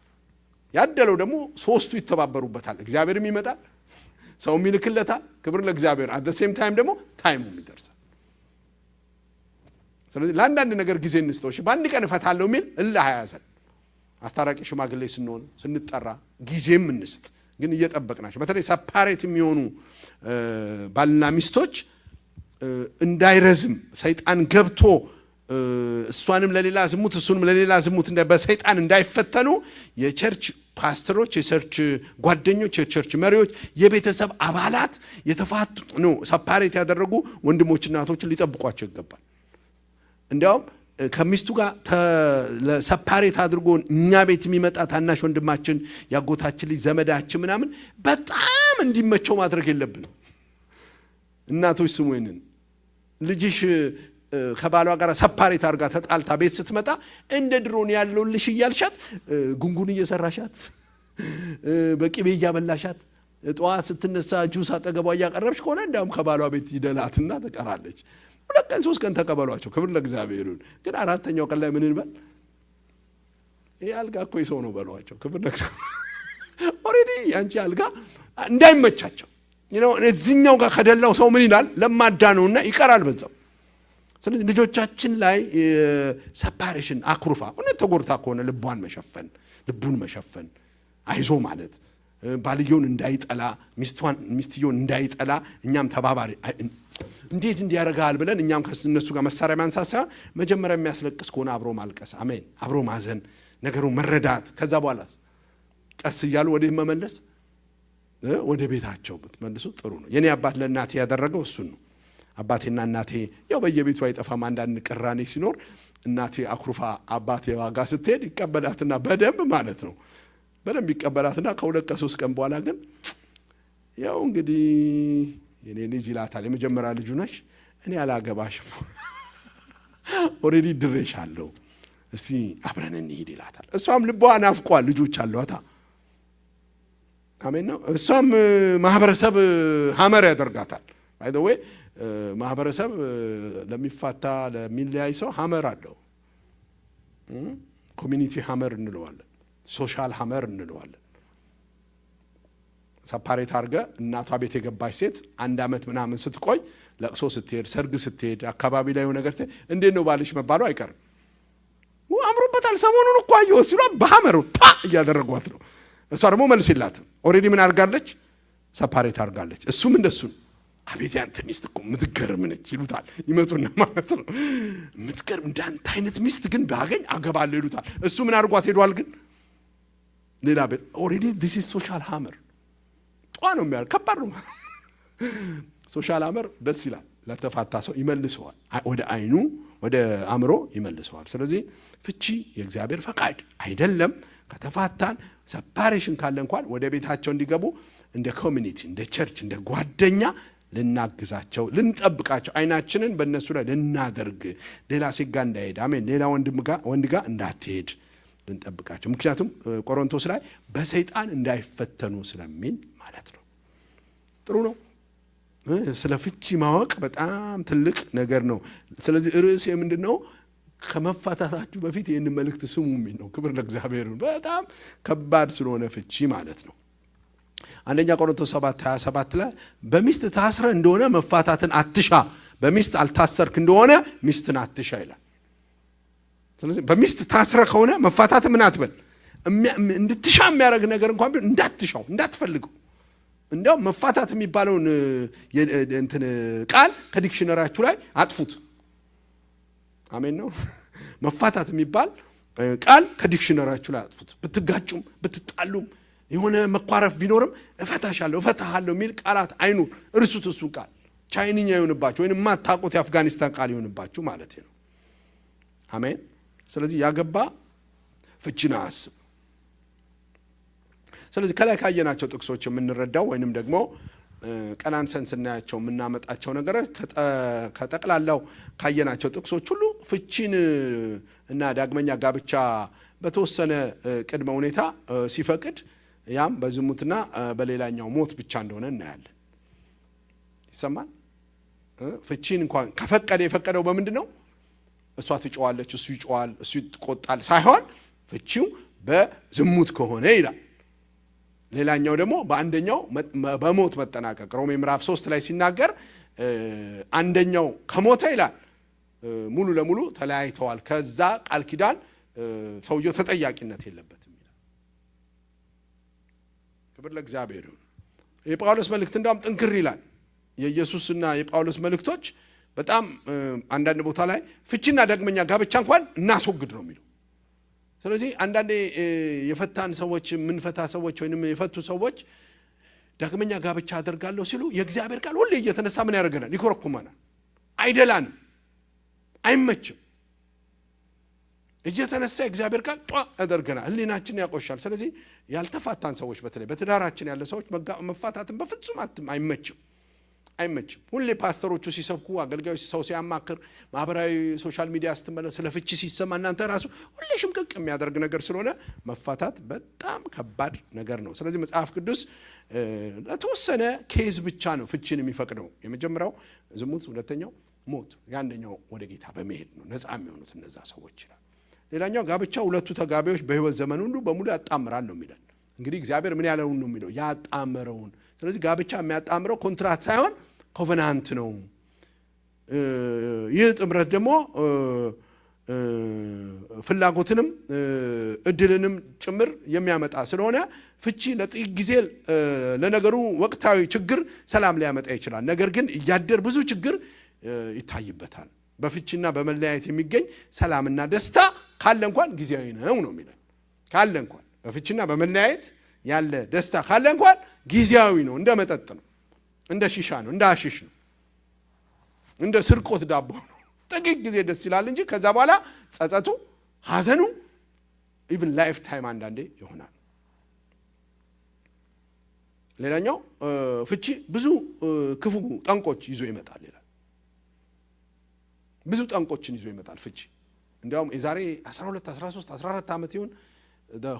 ያደለው ደግሞ ሶስቱ ይተባበሩበታል። እግዚአብሔርም ይመጣል፣ ሰውም ይልክለታል። ክብር ለእግዚአብሔር። At same time ደግሞ time ኡም ይደርሳል። ስለዚህ ለአንዳንድ ነገር ጊዜ እንስጠው። እሺ፣ በአንድ ቀን እፈታለሁ የሚል እልህ አያዘን። አስታራቂ ሽማግሌ ስንሆን፣ ስንጠራ ጊዜም እንስጥ፣ ግን እየጠበቅናቸው፣ በተለይ separate የሚሆኑ ባልና ሚስቶች እንዳይረዝም፣ ሰይጣን ገብቶ እሷንም ለሌላ ዝሙት እሱንም ለሌላ ዝሙት በሰይጣን እንዳይፈተኑ የ church ፓስተሮች፣ የ church ጓደኞች፣ የ church መሪዎች፣ የቤተሰብ አባላት የተፋቱ ነው separate ያደረጉ ወንድሞችና እህቶችን ሊጠብቋቸው ይገባል። እንዲያውም ከሚስቱ ጋር separate አድርጎ እኛ ቤት የሚመጣ ታናሽ ወንድማችን፣ ያጎታችን ልጅ፣ ዘመዳችን ምናምን በጣም እንዲመቸው ማድረግ የለብንም። እናቶች ስሙ ይህንን። ልጅሽ ከባሏ ጋር separate አድርጋ ተጣልታ ቤት ስትመጣ እንደ ድሮን ያለውልሽ እያልሻት፣ ጉንጉን እየሰራሻት፣ በቅቤ እያበላሻት፣ ጠዋት ስትነሳ ጁስ አጠገቧ እያቀረብሽ ከሆነ እንዲያውም ከባሏ ቤት ይደላትና ትቀራለች። 2 ቀን 3 ቀን ተቀበሏቸው። ክብር ለእግዚአብሔር ይሁን። ግን አራተኛው ቀን ላይ ምን እንበል? ይህ አልጋ እኮ የሰው ነው በሏቸው። ክብር ለእግዚአብሔር። Already ያንቺ አልጋ እንዳይመቻቸው እዚኛው ጋር ከደላው ሰው ምን ይላል? ለማዳ ነውና ይቀራል በዛው። ስለዚህ ልጆቻችን ላይ separation አኩርፋ እውነት ተጎድታ ከሆነ ልቧን መሸፈን፣ ልቡን መሸፈን፣ አይዞ ማለት፣ ባልየውን እንዳይጠላ፣ ሚስቷን ሚስትየውን እንዳይጠላ እኛም ተባባሪ፣ እንዴት እንዲያደርግሃል ብለን እኛም ከእነሱ ጋር መሳሪያ ማንሳት ሳይሆን መጀመሪያ የሚያስለቅስ ከሆነ አብሮ ማልቀስ፣ አሜን፣ አብሮ ማዘን፣ ነገሩ መረዳት፣ ከዛ በኋላ ቀስ እያሉ ወደ መመለስ፣ ወደ ቤታቸው ብትመልሱ ጥሩ ነው። የኔ አባት ለእናቴ ያደረገው እሱን ነው። አባቴና እናቴ ያው በየቤቱ አይጠፋም። አንዳንድ ቅራኔ ሲኖር እናቴ አኩርፋ አባቴ ዋጋ ስትሄድ ይቀበላትና በደንብ ማለት ነው፣ በደንብ ይቀበላትና ከ2 ከ3 ቀን በኋላ ግን ያው እንግዲህ የኔ ልጅ ይላታል። የመጀመሪያ ልጁ ነሽ፣ እኔ አላገባሽም፣ already ድሬሻለሁ፣ እስቲ አብረን እንሂድ ይላታል። እሷም ልቧ ናፍቋል፣ ልጆች አሏታ። አሜን ነው። እሷም ማህበረሰብ hammer ያደርጋታል። By the way ማህበረሰብ ለሚፋታ ለሚለያይ ሰው hammer አለው። Community hammer እንለዋለን፣ social hammer እንለዋለን። Separate አድርገ እናቷ ቤት የገባች ሴት አንድ ዓመት ምናምን ስትቆይ ለቅሶ ስትሄድ፣ ሰርግ ስትሄድ፣ አካባቢ ላይ የሆነ ነገር እንዴት ነው ባልሽ መባሉ አይቀርም። አምሮበታል፣ ሰሞኑን እኮ አየሁት ሲሏ በ hammer ፓ እያደረጓት ነው። እሷ ደግሞ መልስ የላትም። Already ምን አድርጋለች? Separate አድርጋለች። እሱም እንደሱ ነው። አቤት ያንተ ሚስት እኮ የምትገርም ነች ይሉታል። ይመጡና ማለት ነው፣ የምትገርም፣ እንዳንተ አይነት ሚስት ግን ባገኝ አገባለሁ ይሉታል። እሱ ምን አድርጓት ሄዷል? ግን ሌላ ቤት። Already this is social hammer። ጧ ነው የሚያደርግ፣ ከባድ ነው። Social hammer ደስ ይላል። ለተፋታ ሰው ይመልሰዋል፣ ወደ አይኑ ወደ አእምሮ ይመልሰዋል። ስለዚህ ፍቺ የእግዚአብሔር ፈቃድ አይደለም። ከተፋታን separation ካለ እንኳን ወደ ቤታቸው እንዲገቡ እንደ community፣ እንደ church፣ እንደ ጓደኛ ልናግዛቸው፣ ልንጠብቃቸው፣ አይናችንን በእነሱ ላይ ልናደርግ፣ ሌላ ሴት ጋር እንዳይሄድ፣ አሜን፣ ሌላ ወንድ ጋር እንዳትሄድ ልንጠብቃቸው። ምክንያቱም ቆሮንቶስ ላይ በሰይጣን እንዳይፈተኑ ስለሚል ማለት ነው። ጥሩ ነው። ስለ ፍቺ ማወቅ በጣም ትልቅ ነገር ነው። ስለዚህ ርዕሴ ምንድን ነው? ከመፋታታችሁ በፊት ይህንን መልእክት ስሙ የሚል ነው። ክብር ለእግዚአብሔር። በጣም ከባድ ስለሆነ ፍቺ ማለት ነው። አንደኛ ቆሮንቶስ 7 27 ላይ በሚስት ታስረህ እንደሆነ መፋታትን አትሻ፣ በሚስት አልታሰርክ እንደሆነ ሚስትን አትሻ ይላል። ስለዚህ በሚስት ታስረህ ከሆነ መፋታት ምን አትበል፣ እንድትሻ የሚያደርግ ነገር እንኳን ቢሆን እንዳትሻው፣ እንዳትፈልገው። እንዲያውም መፋታት የሚባለውን እንትን ቃል ከ dictionary ያችሁ ላይ አጥፉት። አሜን ነው። መፋታት የሚባል ቃል ከ dictionary ያችሁ ላይ አጥፉት። ብትጋጩም ብትጣሉም የሆነ መኳረፍ ቢኖርም እፈታሻለሁ፣ እፈታሃለሁ የሚል ቃላት አይኑር። እርሱት። እሱን ቃል ቻይንኛ ይሁንባችሁ ወይም የማታውቁት የአፍጋኒስታን ቃል ይሁንባችሁ ማለት ነው። አሜን። ስለዚህ ያገባ ፍቺን አያስብ። ስለዚህ ከላይ ካየናቸው ጥቅሶች የምንረዳው ወይንም ደግሞ ቀናንሰን ስናያቸው የምናመጣቸው ነገሮች ከጠቅላላው ካየናቸው ጥቅሶች ሁሉ ፍቺን እና ዳግመኛ ጋብቻ በተወሰነ ቅድመ ሁኔታ ሲፈቅድ ያም በዝሙትና በሌላኛው ሞት ብቻ እንደሆነ እናያለን። ይሰማል። ፍቺን እንኳን ከፈቀደ የፈቀደው በምንድን ነው? እሷ ትጮዋለች፣ እሱ ይጮዋል፣ እሱ ይቆጣል ሳይሆን ፍቺው በዝሙት ከሆነ ይላል። ሌላኛው ደግሞ በአንደኛው በሞት መጠናቀቅ፣ ሮሜ ምዕራፍ 3 ላይ ሲናገር አንደኛው ከሞተ ይላል ሙሉ ለሙሉ ተለያይተዋል፣ ከዛ ቃል ኪዳን ሰውየው ተጠያቂነት የለበትም ይላል። ክብር ለእግዚአብሔር ይሁን። የጳውሎስ መልእክት እንዳውም ጥንክር ይላል። የኢየሱስና የጳውሎስ መልእክቶች በጣም አንዳንድ ቦታ ላይ ፍቺና ዳግመኛ ጋብቻ እንኳን እናስወግድ ነው የሚለው። ስለዚህ አንዳንዴ የፈታን ሰዎች፣ የምንፈታ ሰዎች ወይንም የፈቱ ሰዎች ዳግመኛ ጋብቻ አደርጋለሁ ሲሉ የእግዚአብሔር ቃል ሁሌ እየተነሳ ምን ያደርገናል? ይኮረኩመናል። አይደላንም፣ አይመችም። እየተነሳ የእግዚአብሔር ቃል ጧ ያደርገናል፣ ሕሊናችን ያቆሻል። ስለዚህ ያልተፋታን ሰዎች፣ በተለይ በትዳራችን ያለ ሰዎች መፋታትን በፍጹም አይመችም፣ አይመችም። ሁሌ ፓስተሮቹ ሲሰብኩ፣ አገልጋዮች፣ ሰው ሲያማክር፣ ማህበራዊ social media ስትመለከቱ፣ ስለ ፍቺ ሲሰማ እናንተ ራሱ ሁሌ ሽምቅቅ የሚያደርግ ነገር ስለሆነ መፋታት በጣም ከባድ ነገር ነው። ስለዚህ መጽሐፍ ቅዱስ ለተወሰነ case ብቻ ነው ፍቺን የሚፈቅደው። የመጀመሪያው ዝሙት፣ ሁለተኛው ሞት፣ የአንደኛው ወደ ጌታ በመሄድ ነው ነፃ የሚሆኑት እነዛ ሰዎች ይላል። ሌላኛው ጋብቻ ሁለቱ ተጋቢዎች በህይወት ዘመን ሁሉ በሙሉ ያጣምራል ነው የሚለን። እንግዲህ እግዚአብሔር ምን ያለውን ነው የሚለው? ያጣመረውን። ስለዚህ ጋብቻ የሚያጣምረው ኮንትራት ሳይሆን covenant ነው። ይህ ጥምረት ደግሞ ፍላጎትንም እድልንም ጭምር የሚያመጣ ስለሆነ ፍቺ ለጥቂት ጊዜ ለነገሩ ወቅታዊ ችግር ሰላም ሊያመጣ ይችላል። ነገር ግን እያደር ብዙ ችግር ይታይበታል። በፍቺና በመለያየት የሚገኝ ሰላምና ደስታ ካለ እንኳን ጊዜያዊ ነው ነው የሚለን። ካለ እንኳን፣ በፍቺና በመለያየት ያለ ደስታ ካለ እንኳን ጊዜያዊ ነው። እንደ መጠጥ ነው፣ እንደ ሺሻ ነው፣ እንደ አሽሽ ነው፣ እንደ ስርቆት ዳቦ ነው። ጥቂት ጊዜ ደስ ይላል እንጂ ከዛ በኋላ ጸጸቱ፣ ሐዘኑ even lifetime አንዳንዴ ይሆናል። ሌላኛው ፍቺ ብዙ ክፉ ጠንቆች ይዞ ይመጣል ይላል። ብዙ ጠንቆችን ይዞ ይመጣል ፍቺ። እንዲያውም የዛሬ 12፣ 13፣ 14 ዓመት ይሁን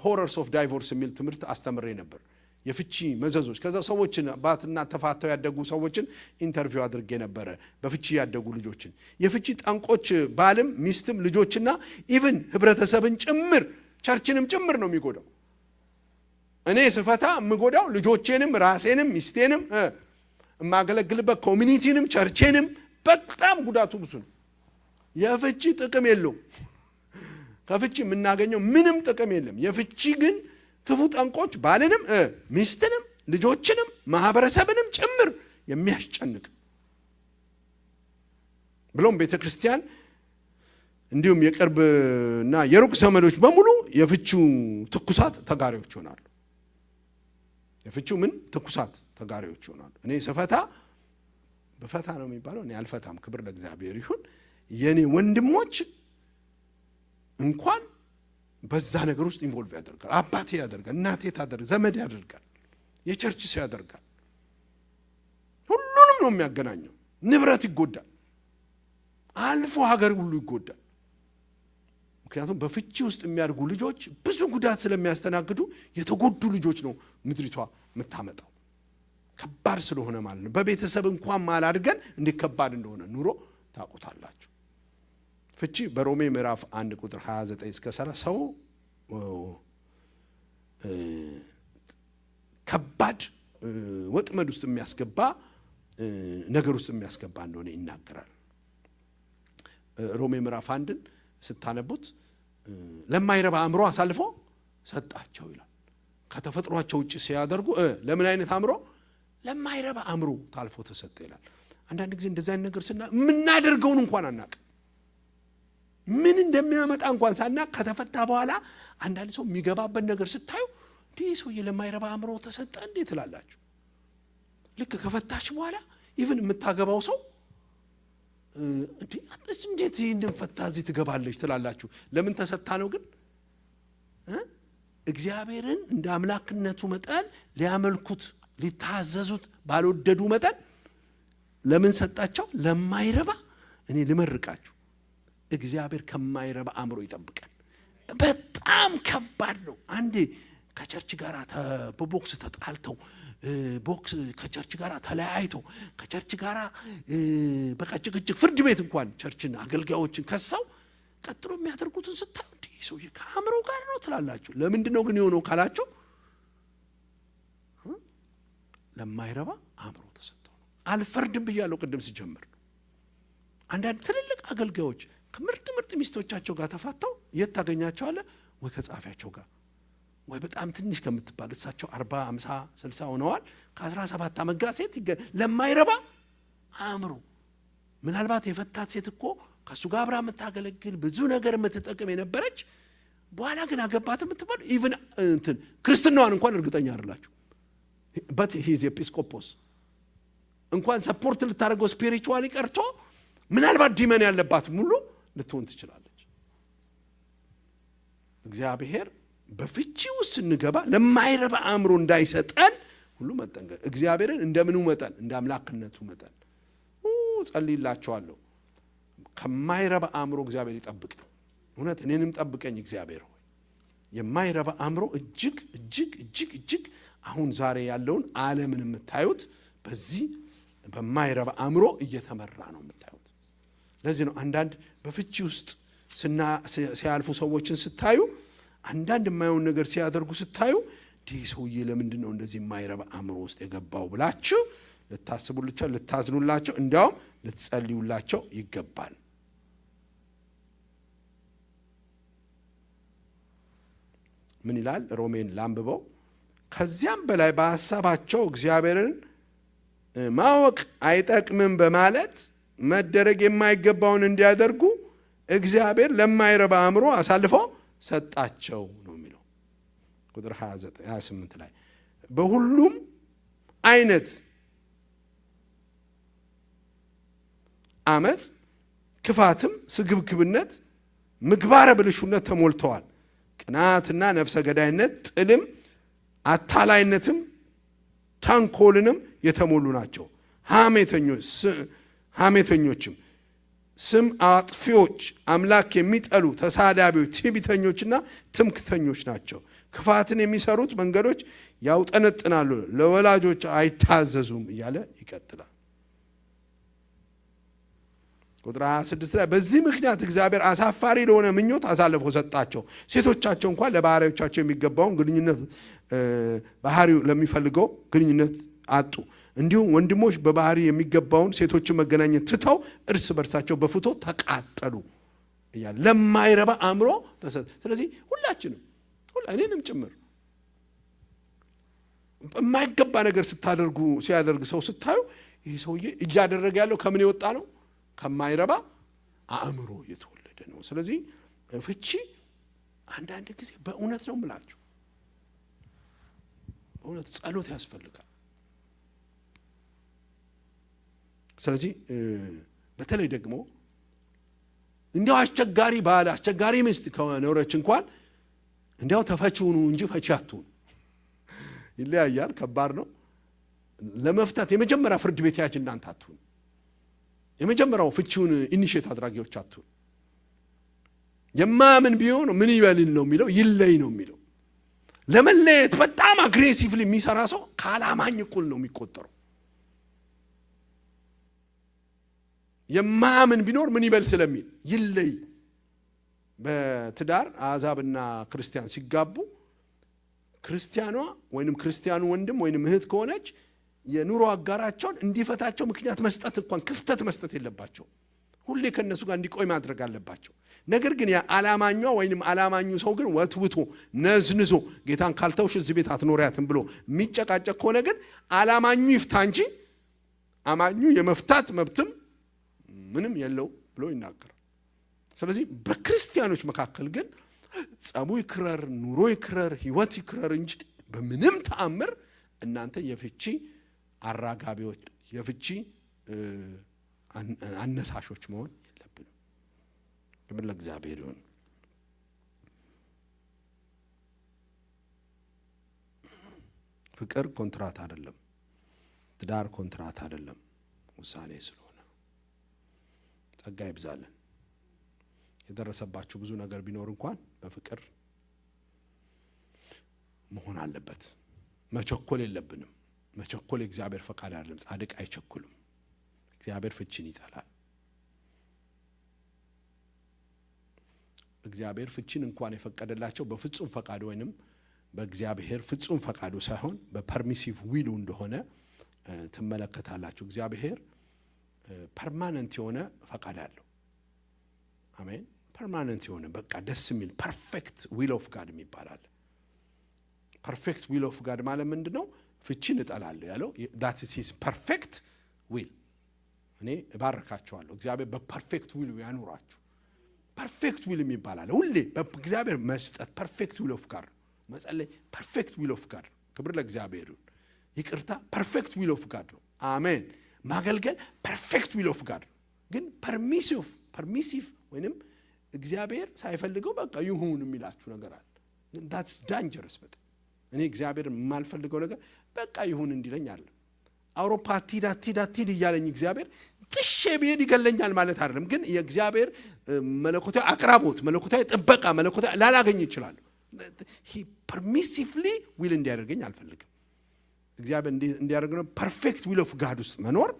"Horrors of Divorce" የሚል ትምህርት አስተምሬ ነበር። የፍቺ መዘዞች። ከዛ ሰዎችን፣ አባትና ተፋተው ያደጉ ሰዎችን interview አድርጌ ነበረ። በፍቺ ያደጉ ልጆችን፣ የፍቺ ጠንቆች ባልም ሚስትም ልጆችና even ህብረተሰብን ጭምር church ንም ጭምር ነው የሚጎዳው። እኔ ስፈታ የምጎዳው ልጆቼንም ራሴንም ሚስቴንም የማገለግልበት community ንም church ኤንም በጣም ጉዳቱ ብዙ ነው። የፍቺ ጥቅም የለውም። ከፍቺ የምናገኘው ምንም ጥቅም የለም። የፍቺ ግን ክፉ ጠንቆች ባልንም ሚስትንም ልጆችንም ማህበረሰብንም ጭምር የሚያስጨንቅ፣ ብሎም ቤተ ክርስቲያን እንዲሁም የቅርብና የሩቅ ዘመዶች በሙሉ የፍቺው ትኩሳት ተጋሪዎች ይሆናሉ። የፍቺው ምን ትኩሳት ተጋሪዎች ይሆናሉ። እኔ ስፈታ፣ ብፈታ ነው የሚባለው። እኔ አልፈታም። ክብር ለእግዚአብሔር ይሁን። የእኔ ወንድሞች እንኳን በዛ ነገር ውስጥ involve ያደርጋል። አባቴ ያደርጋል፣ እናቴ ታደርግ፣ ዘመድ ያደርጋል፣ የ church ሰው ያደርጋል። ሁሉንም ነው የሚያገናኘው። ንብረት ይጎዳል፣ አልፎ ሀገር ሁሉ ይጎዳል። ምክንያቱም በፍቺ ውስጥ የሚያድጉ ልጆች ብዙ ጉዳት ስለሚያስተናግዱ የተጎዱ ልጆች ነው ምድሪቷ የምታመጣው። ከባድ ስለሆነ ማለት ነው። በቤተሰብ እንኳን ማል አድርገን እንዴት ከባድ እንደሆነ ኑሮ ታውቁታላችሁ። ፍቺ በሮሜ ምዕራፍ 1 ቁጥር 29 እስከ 30 ሰው ከባድ ወጥመድ ውስጥ የሚያስገባ ነገር ውስጥ የሚያስገባ እንደሆነ ይናገራል። ሮሜ ምዕራፍ 1ን ስታነቡት ለማይረባ አእምሮ አሳልፎ ሰጣቸው ይላል። ከተፈጥሯቸው ውጭ ሲያደርጉ ለምን አይነት አእምሮ? ለማይረባ አእምሮ ታልፎ ተሰጠ ይላል። አንዳንድ ጊዜ እንደዚህ አይነት ነገር ስና የምናደርገውን እንኳን አናውቅም። ምን እንደሚያመጣ እንኳን ሳናቅ ከተፈታ በኋላ አንዳንድ ሰው የሚገባበት ነገር ስታዩ እንዲህ ሰውዬ ለማይረባ አእምሮ ተሰጠ እንዴ ትላላችሁ። ልክ ከፈታች በኋላ even የምታገባው ሰው እንዴት ይህንን ፈታ እዚህ ትገባለች ትላላችሁ። ለምን ተሰጥታ ነው ግን? እግዚአብሔርን እንደ አምላክነቱ መጠን ሊያመልኩት ሊታዘዙት ባልወደዱ መጠን ለምን ሰጣቸው? ለማይረባ። እኔ ልመርቃችሁ፣ እግዚአብሔር ከማይረባ አእምሮ ይጠብቀን። በጣም ከባድ ነው። አንዴ ከ church ጋር በቦክስ ተጣልተው፣ ቦክስ ከ church ጋር ተለያይተው፣ ከ church ጋር በቃ ጭቅጭቅ፣ ፍርድ ቤት እንኳን church ን አገልጋዮችን ከሰው ቀጥሎ የሚያደርጉትን ስታዩ እንዲህ ሰውዬ ከአእምሮ ጋር ነው ትላላችሁ። ለምንድን ነው ግን የሆነው ካላችሁ ለማይረባ አእምሮ ተሰጥተው ነው። አልፈርድም ብያለሁ ቅድም ሲጀምር። አንዳንድ ትልልቅ አገልጋዮች ከምርጥ ምርጥ ሚስቶቻቸው ጋር ተፋተው የት ታገኛቸዋለህ? ወይ ከጸሐፊያቸው ጋር፣ ወይ በጣም ትንሽ ከምትባል፣ እሳቸው 40፣ 50፣ 60 ሆነዋል፣ ከ17 ዓመት ጋር ሴት። ለማይረባ አእምሮ። ምናልባት የፈታት ሴት እኮ ከእሱ ጋር አብራ የምታገለግል፣ ብዙ ነገር የምትጠቅም የነበረች፣ በኋላ ግን አገባት የምትባል፣ even እንትን ክርስትናዋን እንኳን እርግጠኛ አይደላችሁ፣ but he's ኤጲስቆጶስ፣ እንኳን support ልታደርገው spiritually ቀርቶ ምናልባት demon ያለባት ሙሉ ልትሆን ትችላለች። እግዚአብሔር በፍቺ ውስጥ ስንገባ ለማይረባ አእምሮ እንዳይሰጠን ሁሉ መጠንቀቅ፣ እግዚአብሔርን እንደምኑ መጠን፣ እንደ አምላክነቱ መጠን ጸልይላቸዋለሁ። ከማይረባ አእምሮ እግዚአብሔር ይጠብቀን። እውነት እኔንም ጠብቀኝ እግዚአብሔር ሆይ። የማይረባ አእምሮ እጅግ እጅግ እጅግ እጅግ አሁን ዛሬ ያለውን ዓለምን የምታዩት በዚህ በማይረባ አእምሮ እየተመራ ነው የምታዩት። ለዚህ ነው አንዳንድ በፍቺ ውስጥ ሲያልፉ ሰዎችን ስታዩ፣ አንዳንድ የማየውን ነገር ሲያደርጉ ስታዩ፣ ይህ ሰውዬ ለምንድን ነው እንደዚህ የማይረባ አእምሮ ውስጥ የገባው ብላችሁ ልታስቡላቸው፣ ልታዝኑላቸው፣ እንዲያውም ልትጸልዩላቸው ይገባል። ምን ይላል? ሮሜን ላንብበው። ከዚያም በላይ በሀሳባቸው እግዚአብሔርን ማወቅ አይጠቅምም በማለት መደረግ የማይገባውን እንዲያደርጉ እግዚአብሔር ለማይረባ አእምሮ አሳልፎ ሰጣቸው ነው የሚለው ቁጥር 28 ላይ። በሁሉም አይነት አመፅ፣ ክፋትም፣ ስግብግብነት፣ ምግባረ ብልሹነት ተሞልተዋል። ቅናትና ነፍሰ ገዳይነት፣ ጥልም፣ አታላይነትም፣ ተንኮልንም የተሞሉ ናቸው። ሐሜተኞችም፣ ስም አጥፊዎች፣ አምላክ የሚጠሉ፣ ተሳዳቢዎች፣ ትዕቢተኞችና ትምክተኞች ናቸው። ክፋትን የሚሰሩት መንገዶች ያውጠነጥናሉ፣ ለወላጆች አይታዘዙም እያለ ይቀጥላል። ቁጥር 26 ላይ በዚህ ምክንያት እግዚአብሔር አሳፋሪ ለሆነ ምኞት አሳልፎ ሰጣቸው። ሴቶቻቸው እንኳን ለባህሪዎቻቸው የሚገባውን ግንኙነት፣ ባህሪው ለሚፈልገው ግንኙነት አጡ። እንዲሁም ወንድሞች በባህሪ የሚገባውን ሴቶችን መገናኘት ትተው እርስ በርሳቸው በፍትወት ተቃጠሉ እያለ ለማይረባ አእምሮ ተሰጠ። ስለዚህ ሁላችንም፣ እኔንም ጭምር፣ የማይገባ ነገር ስታደርጉ፣ ሲያደርግ ሰው ስታዩ ይህ ሰውዬ እያደረገ ያለው ከምን የወጣ ነው? ከማይረባ አእምሮ የተወለደ ነው። ስለዚህ ፍቺ አንዳንድ ጊዜ በእውነት ነው የምላችሁ፣ በእውነት ጸሎት ያስፈልጋል። ስለዚህ በተለይ ደግሞ እንዲያው አስቸጋሪ ባል፣ አስቸጋሪ ሚስት ከኖረች እንኳን እንዲያው ተፈቺ ሁኑ እንጂ ፈቺ አትሁኑ። ይለያያል፣ ከባድ ነው። ለመፍታት የመጀመሪያ ፍርድ ቤት ያጅ እናንተ አትሁኑ። የመጀመሪያው ፍቺውን initiate አድራጊዎች አትሁኑ። የማያምን ቢሆን ምን ይበልን ነው የሚለው፣ ይለይ ነው የሚለው። ለመለየት በጣም aggressively የሚሰራ ሰው ካላማኝ እኩል ነው የሚቆጠረው። የማያምን ቢኖር ምን ይበል ስለሚል ይለይ። በትዳር አሕዛብና ክርስቲያን ሲጋቡ ክርስቲያኗ ወይንም ክርስቲያኑ ወንድም ወይንም እህት ከሆነች የኑሮ አጋራቸውን እንዲፈታቸው ምክንያት መስጠት እንኳን፣ ክፍተት መስጠት የለባቸው። ሁሌ ከእነሱ ጋር እንዲቆይ ማድረግ አለባቸው። ነገር ግን ያ አላማኟ ወይንም አላማኙ ሰው ግን ወትውቶ፣ ነዝንዞ ጌታን ካልተውሽ እዚህ ቤት አትኖሪያትም ብሎ የሚጨቃጨቅ ከሆነ ግን አላማኙ ይፍታ እንጂ አማኙ የመፍታት መብትም ምንም የለው ብሎ ይናገራል። ስለዚህ በክርስቲያኖች መካከል ግን ጸቡ ይክረር፣ ኑሮ ይክረር፣ ህይወት ይክረር እንጂ በምንም ተአምር እናንተ የፍቺ አራጋቢዎች፣ የፍቺ አነሳሾች መሆን የለብንም። ክብር ለእግዚአብሔር ይሁን። ፍቅር ኮንትራት አይደለም። ትዳር ኮንትራት አይደለም፣ ውሳኔ ስለሆነ ጸጋ ይብዛልን። የደረሰባችሁ ብዙ ነገር ቢኖር እንኳን በፍቅር መሆን አለበት። መቸኮል የለብንም። መቸኮል የእግዚአብሔር ፈቃድ አይደለም። ጻድቅ አይቸኩልም። እግዚአብሔር ፍቺን ይጠላል። እግዚአብሔር ፍቺን እንኳን የፈቀደላቸው በፍጹም ፈቃዱ ወይንም በእግዚአብሔር ፍጹም ፈቃዱ ሳይሆን በ permissive will ኡ እንደሆነ ትመለከታላችሁ። እግዚአብሔር permanent የሆነ ፈቃድ አለው። አሜን። Permanent የሆነ፣ በቃ ደስ የሚል perfect will of God የሚባል አለ። Perfect will of God ማለት ምንድን ነው? ፍቺን እጠላለሁ ያለው that is his perfect will። እኔ እባርካችኋለሁ። እግዚአብሔር በ perfect will ኡ ያኑራችሁ። Perfect will የሚባል አለ። ሁሌ በእግዚአብሔር መስጠት perfect will of God ነው። መጸለይ perfect will of God ነው። ክብር ለእግዚአብሔር ይሁን። ይቅርታ perfect will of God ነው። አሜን። ማገልገል perfect will of God ነው። ግን permissive ወይንም እግዚአብሔር ሳይፈልገው በቃ ይሁን የሚላችሁ ነገር አለ። ግን that's dangerous በጣም። እኔ እግዚአብሔር የማልፈልገው ነገር በቃ ይሁን እንዲለኝ አለ። አውሮፓ አትሂድ፣ አትሂድ፣ አትሂድ እያለኝ እግዚአብሔር ጥሼ ብሄድ ይገለኛል ማለት አይደለም። ግን የእግዚአብሔር መለኮታዊ አቅራቦት፣ መለኮታዊ ጥበቃ፣ መለኮታዊ ላላገኝ እችላለሁ። Permissively will እንዲያደርገኝ አልፈልግም። እግዚአብሔር እንዲያደርግ ነው። Perfect will of God ውስጥ መኖር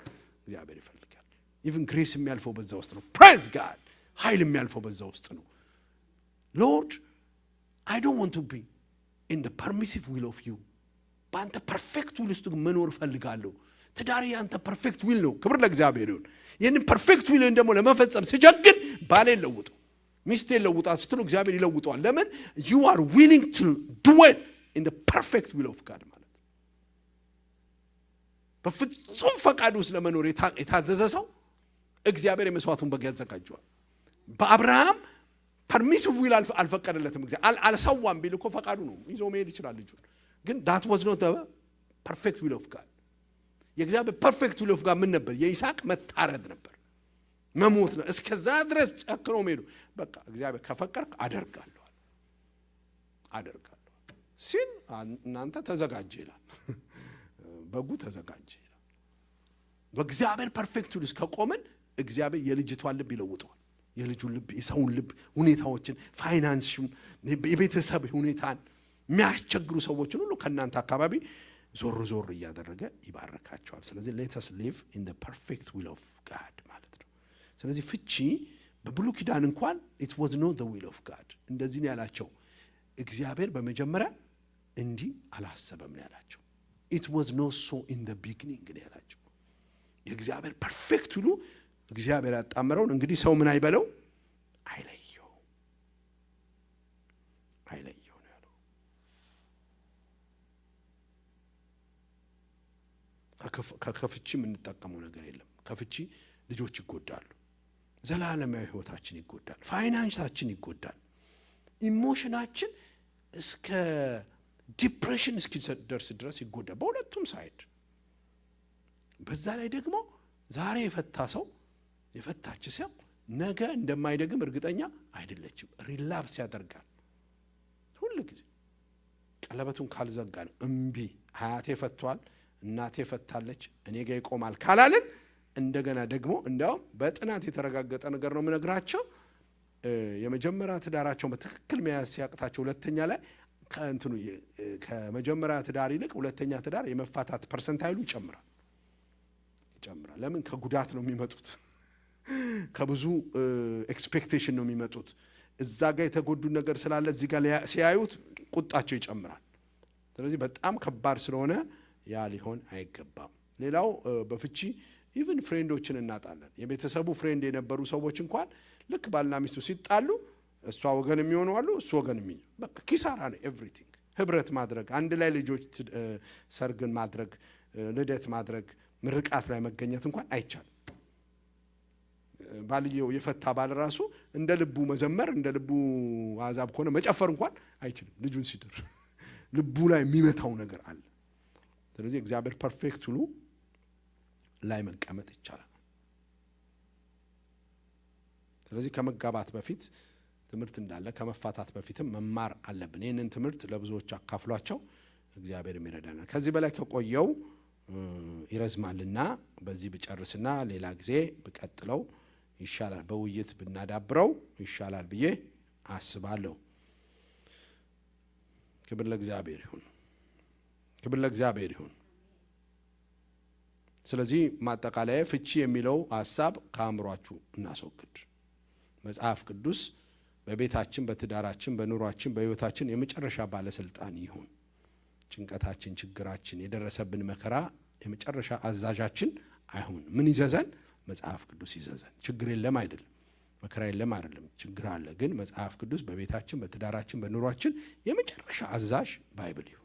እግዚአብሔር ይፈልጋል። Even grace የሚያልፈው በዛ ውስጥ ነው። Praise God። ኃይል የሚያልፈው በዛ ውስጥ ነው። Lord, I don't want to be in the permissive will of you። በአንተ perfect will ውስጥ መኖር እፈልጋለሁ። ትዳሬ የአንተ perfect will ነው። ክብር ለእግዚአብሔር ይሁን። ይህንን perfect will ን ደግሞ ለመፈጸም ስጀግን ባሌን ለውጠው፣ ሚስቴን ለውጣት ስትሉ እግዚአብሔር ይለውጠዋል። ለምን? You are willing to dwell in the perfect will of God ማለት ነው። በፍጹም ፈቃድ ውስጥ ለመኖር የታዘዘ ሰው እግዚአብሔር የመስዋዕቱን በግ ያዘጋጀዋል። በአብርሃም permissive will አልፈቀደለትም። እግዚአብሔር አልሰዋም ቢል እኮ ፈቃዱ ነው፣ ይዞ መሄድ ይችላል ልጁን። ግን that was not perfect will of God። የእግዚአብሔር perfect will of God ምን ነበር? የይስሐቅ መታረድ ነበር፣ መሞት ነው። እስከዛ ድረስ ጨክኖ መሄዱ። በቃ እግዚአብሔር ከፈቀድክ አደርጋለሁ አደርጋለሁ ሲል እናንተ ተዘጋጀ ይላል፣ በጉ ተዘጋጀ ይላል። በእግዚአብሔር perfect will ውስጥ ከቆምን እግዚአብሔር የልጅቷን ልብ ይለውጠዋል። የልጁን ልብ፣ የሰውን ልብ፣ ሁኔታዎችን፣ ፋይናንስን፣ የቤተሰብ ሁኔታን፣ የሚያስቸግሩ ሰዎችን ሁሉ ከእናንተ አካባቢ ዞር ዞር እያደረገ ይባርካቸዋል። ስለዚህ let us live in the perfect will of God ማለት ነው። ስለዚህ ፍቺ በብሉይ ኪዳን እንኳን it was not the will of God። እንደዚህ ነው ያላቸው። እግዚአብሔር በመጀመሪያ እንዲህ አላሰበም ነው ያላቸው። It was not so in the beginning ነው ያላቸው። የእግዚአብሔር perfect will ኡ እግዚአብሔር ያጣመረውን እንግዲህ ሰው ምን አይበለው? አይለየው፣ አይለየው ነው ያለው። ከፍቺ የምንጠቀመው ነገር የለም። ከፍቺ ልጆች ይጎዳሉ። ዘላለማዊ ሕይወታችን ይጎዳል። ፋይናንሳችን ይጎዳል። Emotion ኣችን እስከ depression እስኪደርስ ድረስ ይጎዳል። በሁለቱም side። በዛ ላይ ደግሞ ዛሬ የፈታ ሰው፣ የፈታች ሰው ነገ እንደማይደግም እርግጠኛ አይደለችም። Relapse ያደርጋል ሁል ጊዜ ቀለበቱን ካልዘጋ ነው። እምቢ፣ አያቴ ፈቷል፣ እናቴ ፈታለች፣ እኔ ጋ ይቆማል ካላልን እንደገና ደግሞ እንዲያውም በጥናት የተረጋገጠ ነገር ነው የምነግራቸው። የመጀመሪያ ትዳራቸውን በትክክል መያዝ ሲያቅታቸው ሁለተኛ ላይ ከእንትኑ ከመጀመሪያ ትዳር ይልቅ ሁለተኛ ትዳር የመፋታት percentile ኡ ይጨምራል ይጨምራል። ለምን? ከጉዳት ነው የሚመጡት፣ ከብዙ expectation ነው የሚመጡት። እዛ ጋር የተጎዱ ነገር ስላለ እዚህ ጋር ሲያዩት ቁጣቸው ይጨምራል። ስለዚህ በጣም ከባድ ስለሆነ ያ ሊሆን አይገባም። ሌላው በፍቺ even friend ኦችን እናጣለን። የቤተሰቡ friend የነበሩ ሰዎች እንኳን ልክ ባልና ሚስቱ ሲጣሉ እሷ ወገን የሚሆኑ አሉ፣ እሱ ወገን የሚሆኑ፣ በቃ ኪሳራ ነው everything። ህብረት ማድረግ፣ አንድ ላይ ልጆች ሰርግን ማድረግ፣ ልደት ማድረግ፣ ምርቃት ላይ መገኘት እንኳን አይቻልም። ባልየው የፈታ ባል ራሱ እንደ ልቡ መዘመር፣ እንደ ልቡ አሕዛብ ከሆነ መጨፈር እንኳን አይችልም። ልጁን ሲድር ልቡ ላይ የሚመታው ነገር አለ። ስለዚህ እግዚአብሔር perfect will ኡ ላይ መቀመጥ ይቻላል። ስለዚህ ከመጋባት በፊት ትምህርት እንዳለ ከመፋታት በፊትም መማር አለብን። ይህንን ትምህርት ለብዙዎች አካፍሏቸው፣ እግዚአብሔር ይረዳናል። ከዚህ በላይ ከቆየው ይረዝማልና በዚህ ብጨርስና ሌላ ጊዜ ብቀጥለው ይሻላል፣ በውይይት ብናዳብረው ይሻላል ብዬ አስባለሁ። ክብር ለእግዚአብሔር ይሁን። ክብር ለእግዚአብሔር ይሁን። ስለዚህ ማጠቃለያ፣ ፍቺ የሚለው ሀሳብ ከአእምሯችሁ እናስወግድ። መጽሐፍ ቅዱስ በቤታችን፣ በትዳራችን፣ በኑሯችን፣ በሕይወታችን የመጨረሻ ባለስልጣን ይሁን። ጭንቀታችን፣ ችግራችን፣ የደረሰብን መከራ የመጨረሻ አዛዣችን አይሁን። ምን ይዘዘን? መጽሐፍ ቅዱስ ይዘዘን። ችግር የለም አይደለም፣ መከራ የለም አይደለም፣ ችግር አለ። ግን መጽሐፍ ቅዱስ በቤታችን፣ በትዳራችን፣ በኑሯችን የመጨረሻ አዛዥ Bible ይሁን።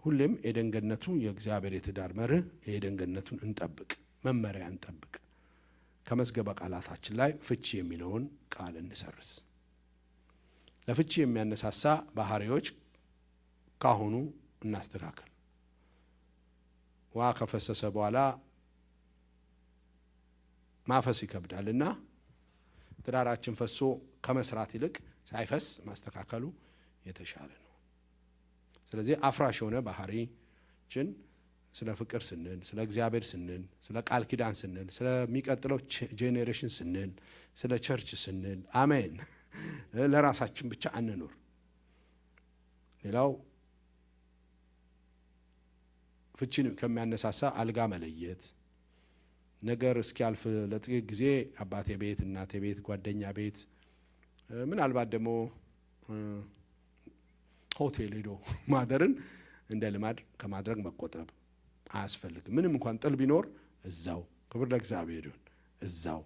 ሁሌም ኤደን ገነቱ የእግዚአብሔር የትዳር መርህ የኤደን ገነቱን እንጠብቅ፣ መመሪያ እንጠብቅ። ከመዝገበ ቃላታችን ላይ ፍቺ የሚለውን ቃል እንሰርዝ። ለፍቺ የሚያነሳሳ ባህሪዎች ካሁኑ እናስተካከል። ውሃ ከፈሰሰ በኋላ ማፈስ ይከብዳል እና ትዳራችን ፈሶ ከመስራት ይልቅ ሳይፈስ ማስተካከሉ የተሻለ ነው። ስለዚህ አፍራሽ የሆነ ባህሪችን ስለ ፍቅር ስንል፣ ስለ እግዚአብሔር ስንል፣ ስለ ቃል ኪዳን ስንል፣ ስለሚቀጥለው generation ስንል፣ ስለ church ስንል፣ አሜን፣ ለራሳችን ብቻ አንኑር። ሌላው ፍቺን ከሚያነሳሳ አልጋ መለየት፣ ነገር እስኪያልፍ ለጥቂት ጊዜ አባቴ ቤት፣ እናቴ ቤት፣ ጓደኛ ቤት፣ ምናልባት ደግሞ ሆቴል ሄዶ ማደርን እንደ ልማድ ከማድረግ መቆጠብ አያስፈልግም። ምንም እንኳን ጥል ቢኖር እዛው፣ ክብር ለእግዚአብሔር ይሁን፣ እዛው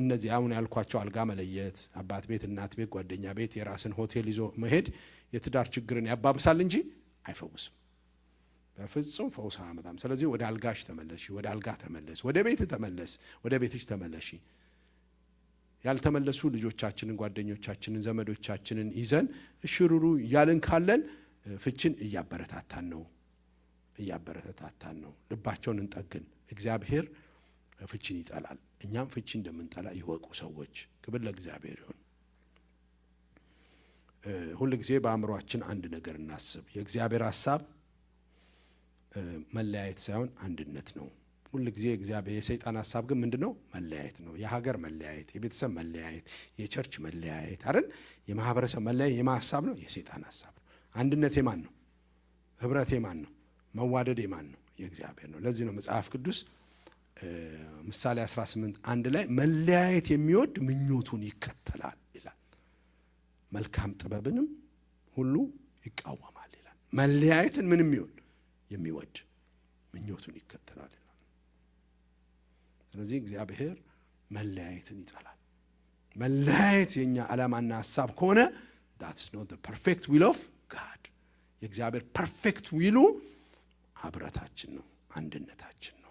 እነዚህ አሁን ያልኳቸው አልጋ መለየት፣ አባት ቤት፣ እናት ቤት፣ ጓደኛ ቤት፣ የራስን ሆቴል ይዞ መሄድ የትዳር ችግርን ያባብሳል እንጂ አይፈውስም። በፍጹም ፈውስ አያመጣም። ስለዚህ ወደ አልጋሽ ተመለሺ፣ ወደ አልጋ ተመለስ፣ ወደ ቤት ተመለስ፣ ወደ ቤትሽ ተመለሺ። ያልተመለሱ ልጆቻችንን፣ ጓደኞቻችንን፣ ዘመዶቻችንን ይዘን እሽሩሩ እያልን ካለን ፍችን እያበረታታን ነው፣ እያበረታታን ነው። ልባቸውን እንጠግን። እግዚአብሔር ፍችን ይጠላል። እኛም ፍቺ እንደምንጠላ ይወቁ ሰዎች። ክብር ለእግዚአብሔር ይሁን። ሁል ጊዜ በአእምሯችን አንድ ነገር እናስብ። የእግዚአብሔር ሀሳብ መለያየት ሳይሆን አንድነት ነው። ሁል ጊዜ እግዚአብሔር የሰይጣን ሀሳብ ግን ምንድን ነው? መለያየት ነው። የሀገር መለያየት፣ የቤተሰብ መለያየት፣ የ church መለያየት አይደል? የማህበረሰብ መለያየት የማን ሀሳብ ነው? የሰይጣን ሀሳብ ነው። አንድነት የማን ነው? ህብረት የማን ነው? መዋደድ የማን ነው? የእግዚአብሔር ነው። ለዚህ ነው መጽሐፍ ቅዱስ ምሳሌ 18:1 ላይ መለያየት የሚወድ ምኞቱን ይከተላል ይላል። መልካም ጥበብንም ሁሉ ይቃወማል ይላል። መለያየትን ምንም ይሁን የሚወድ ምኞቱን ይከተላል ይላል። ስለዚህ እግዚአብሔር መለያየትን ይጠላል። መለያየት የኛ ዓላማና ሀሳብ ከሆነ that's not perfect will of God። የእግዚአብሔር perfect will ኡ ህብረታችን ነው፣ አንድነታችን ነው።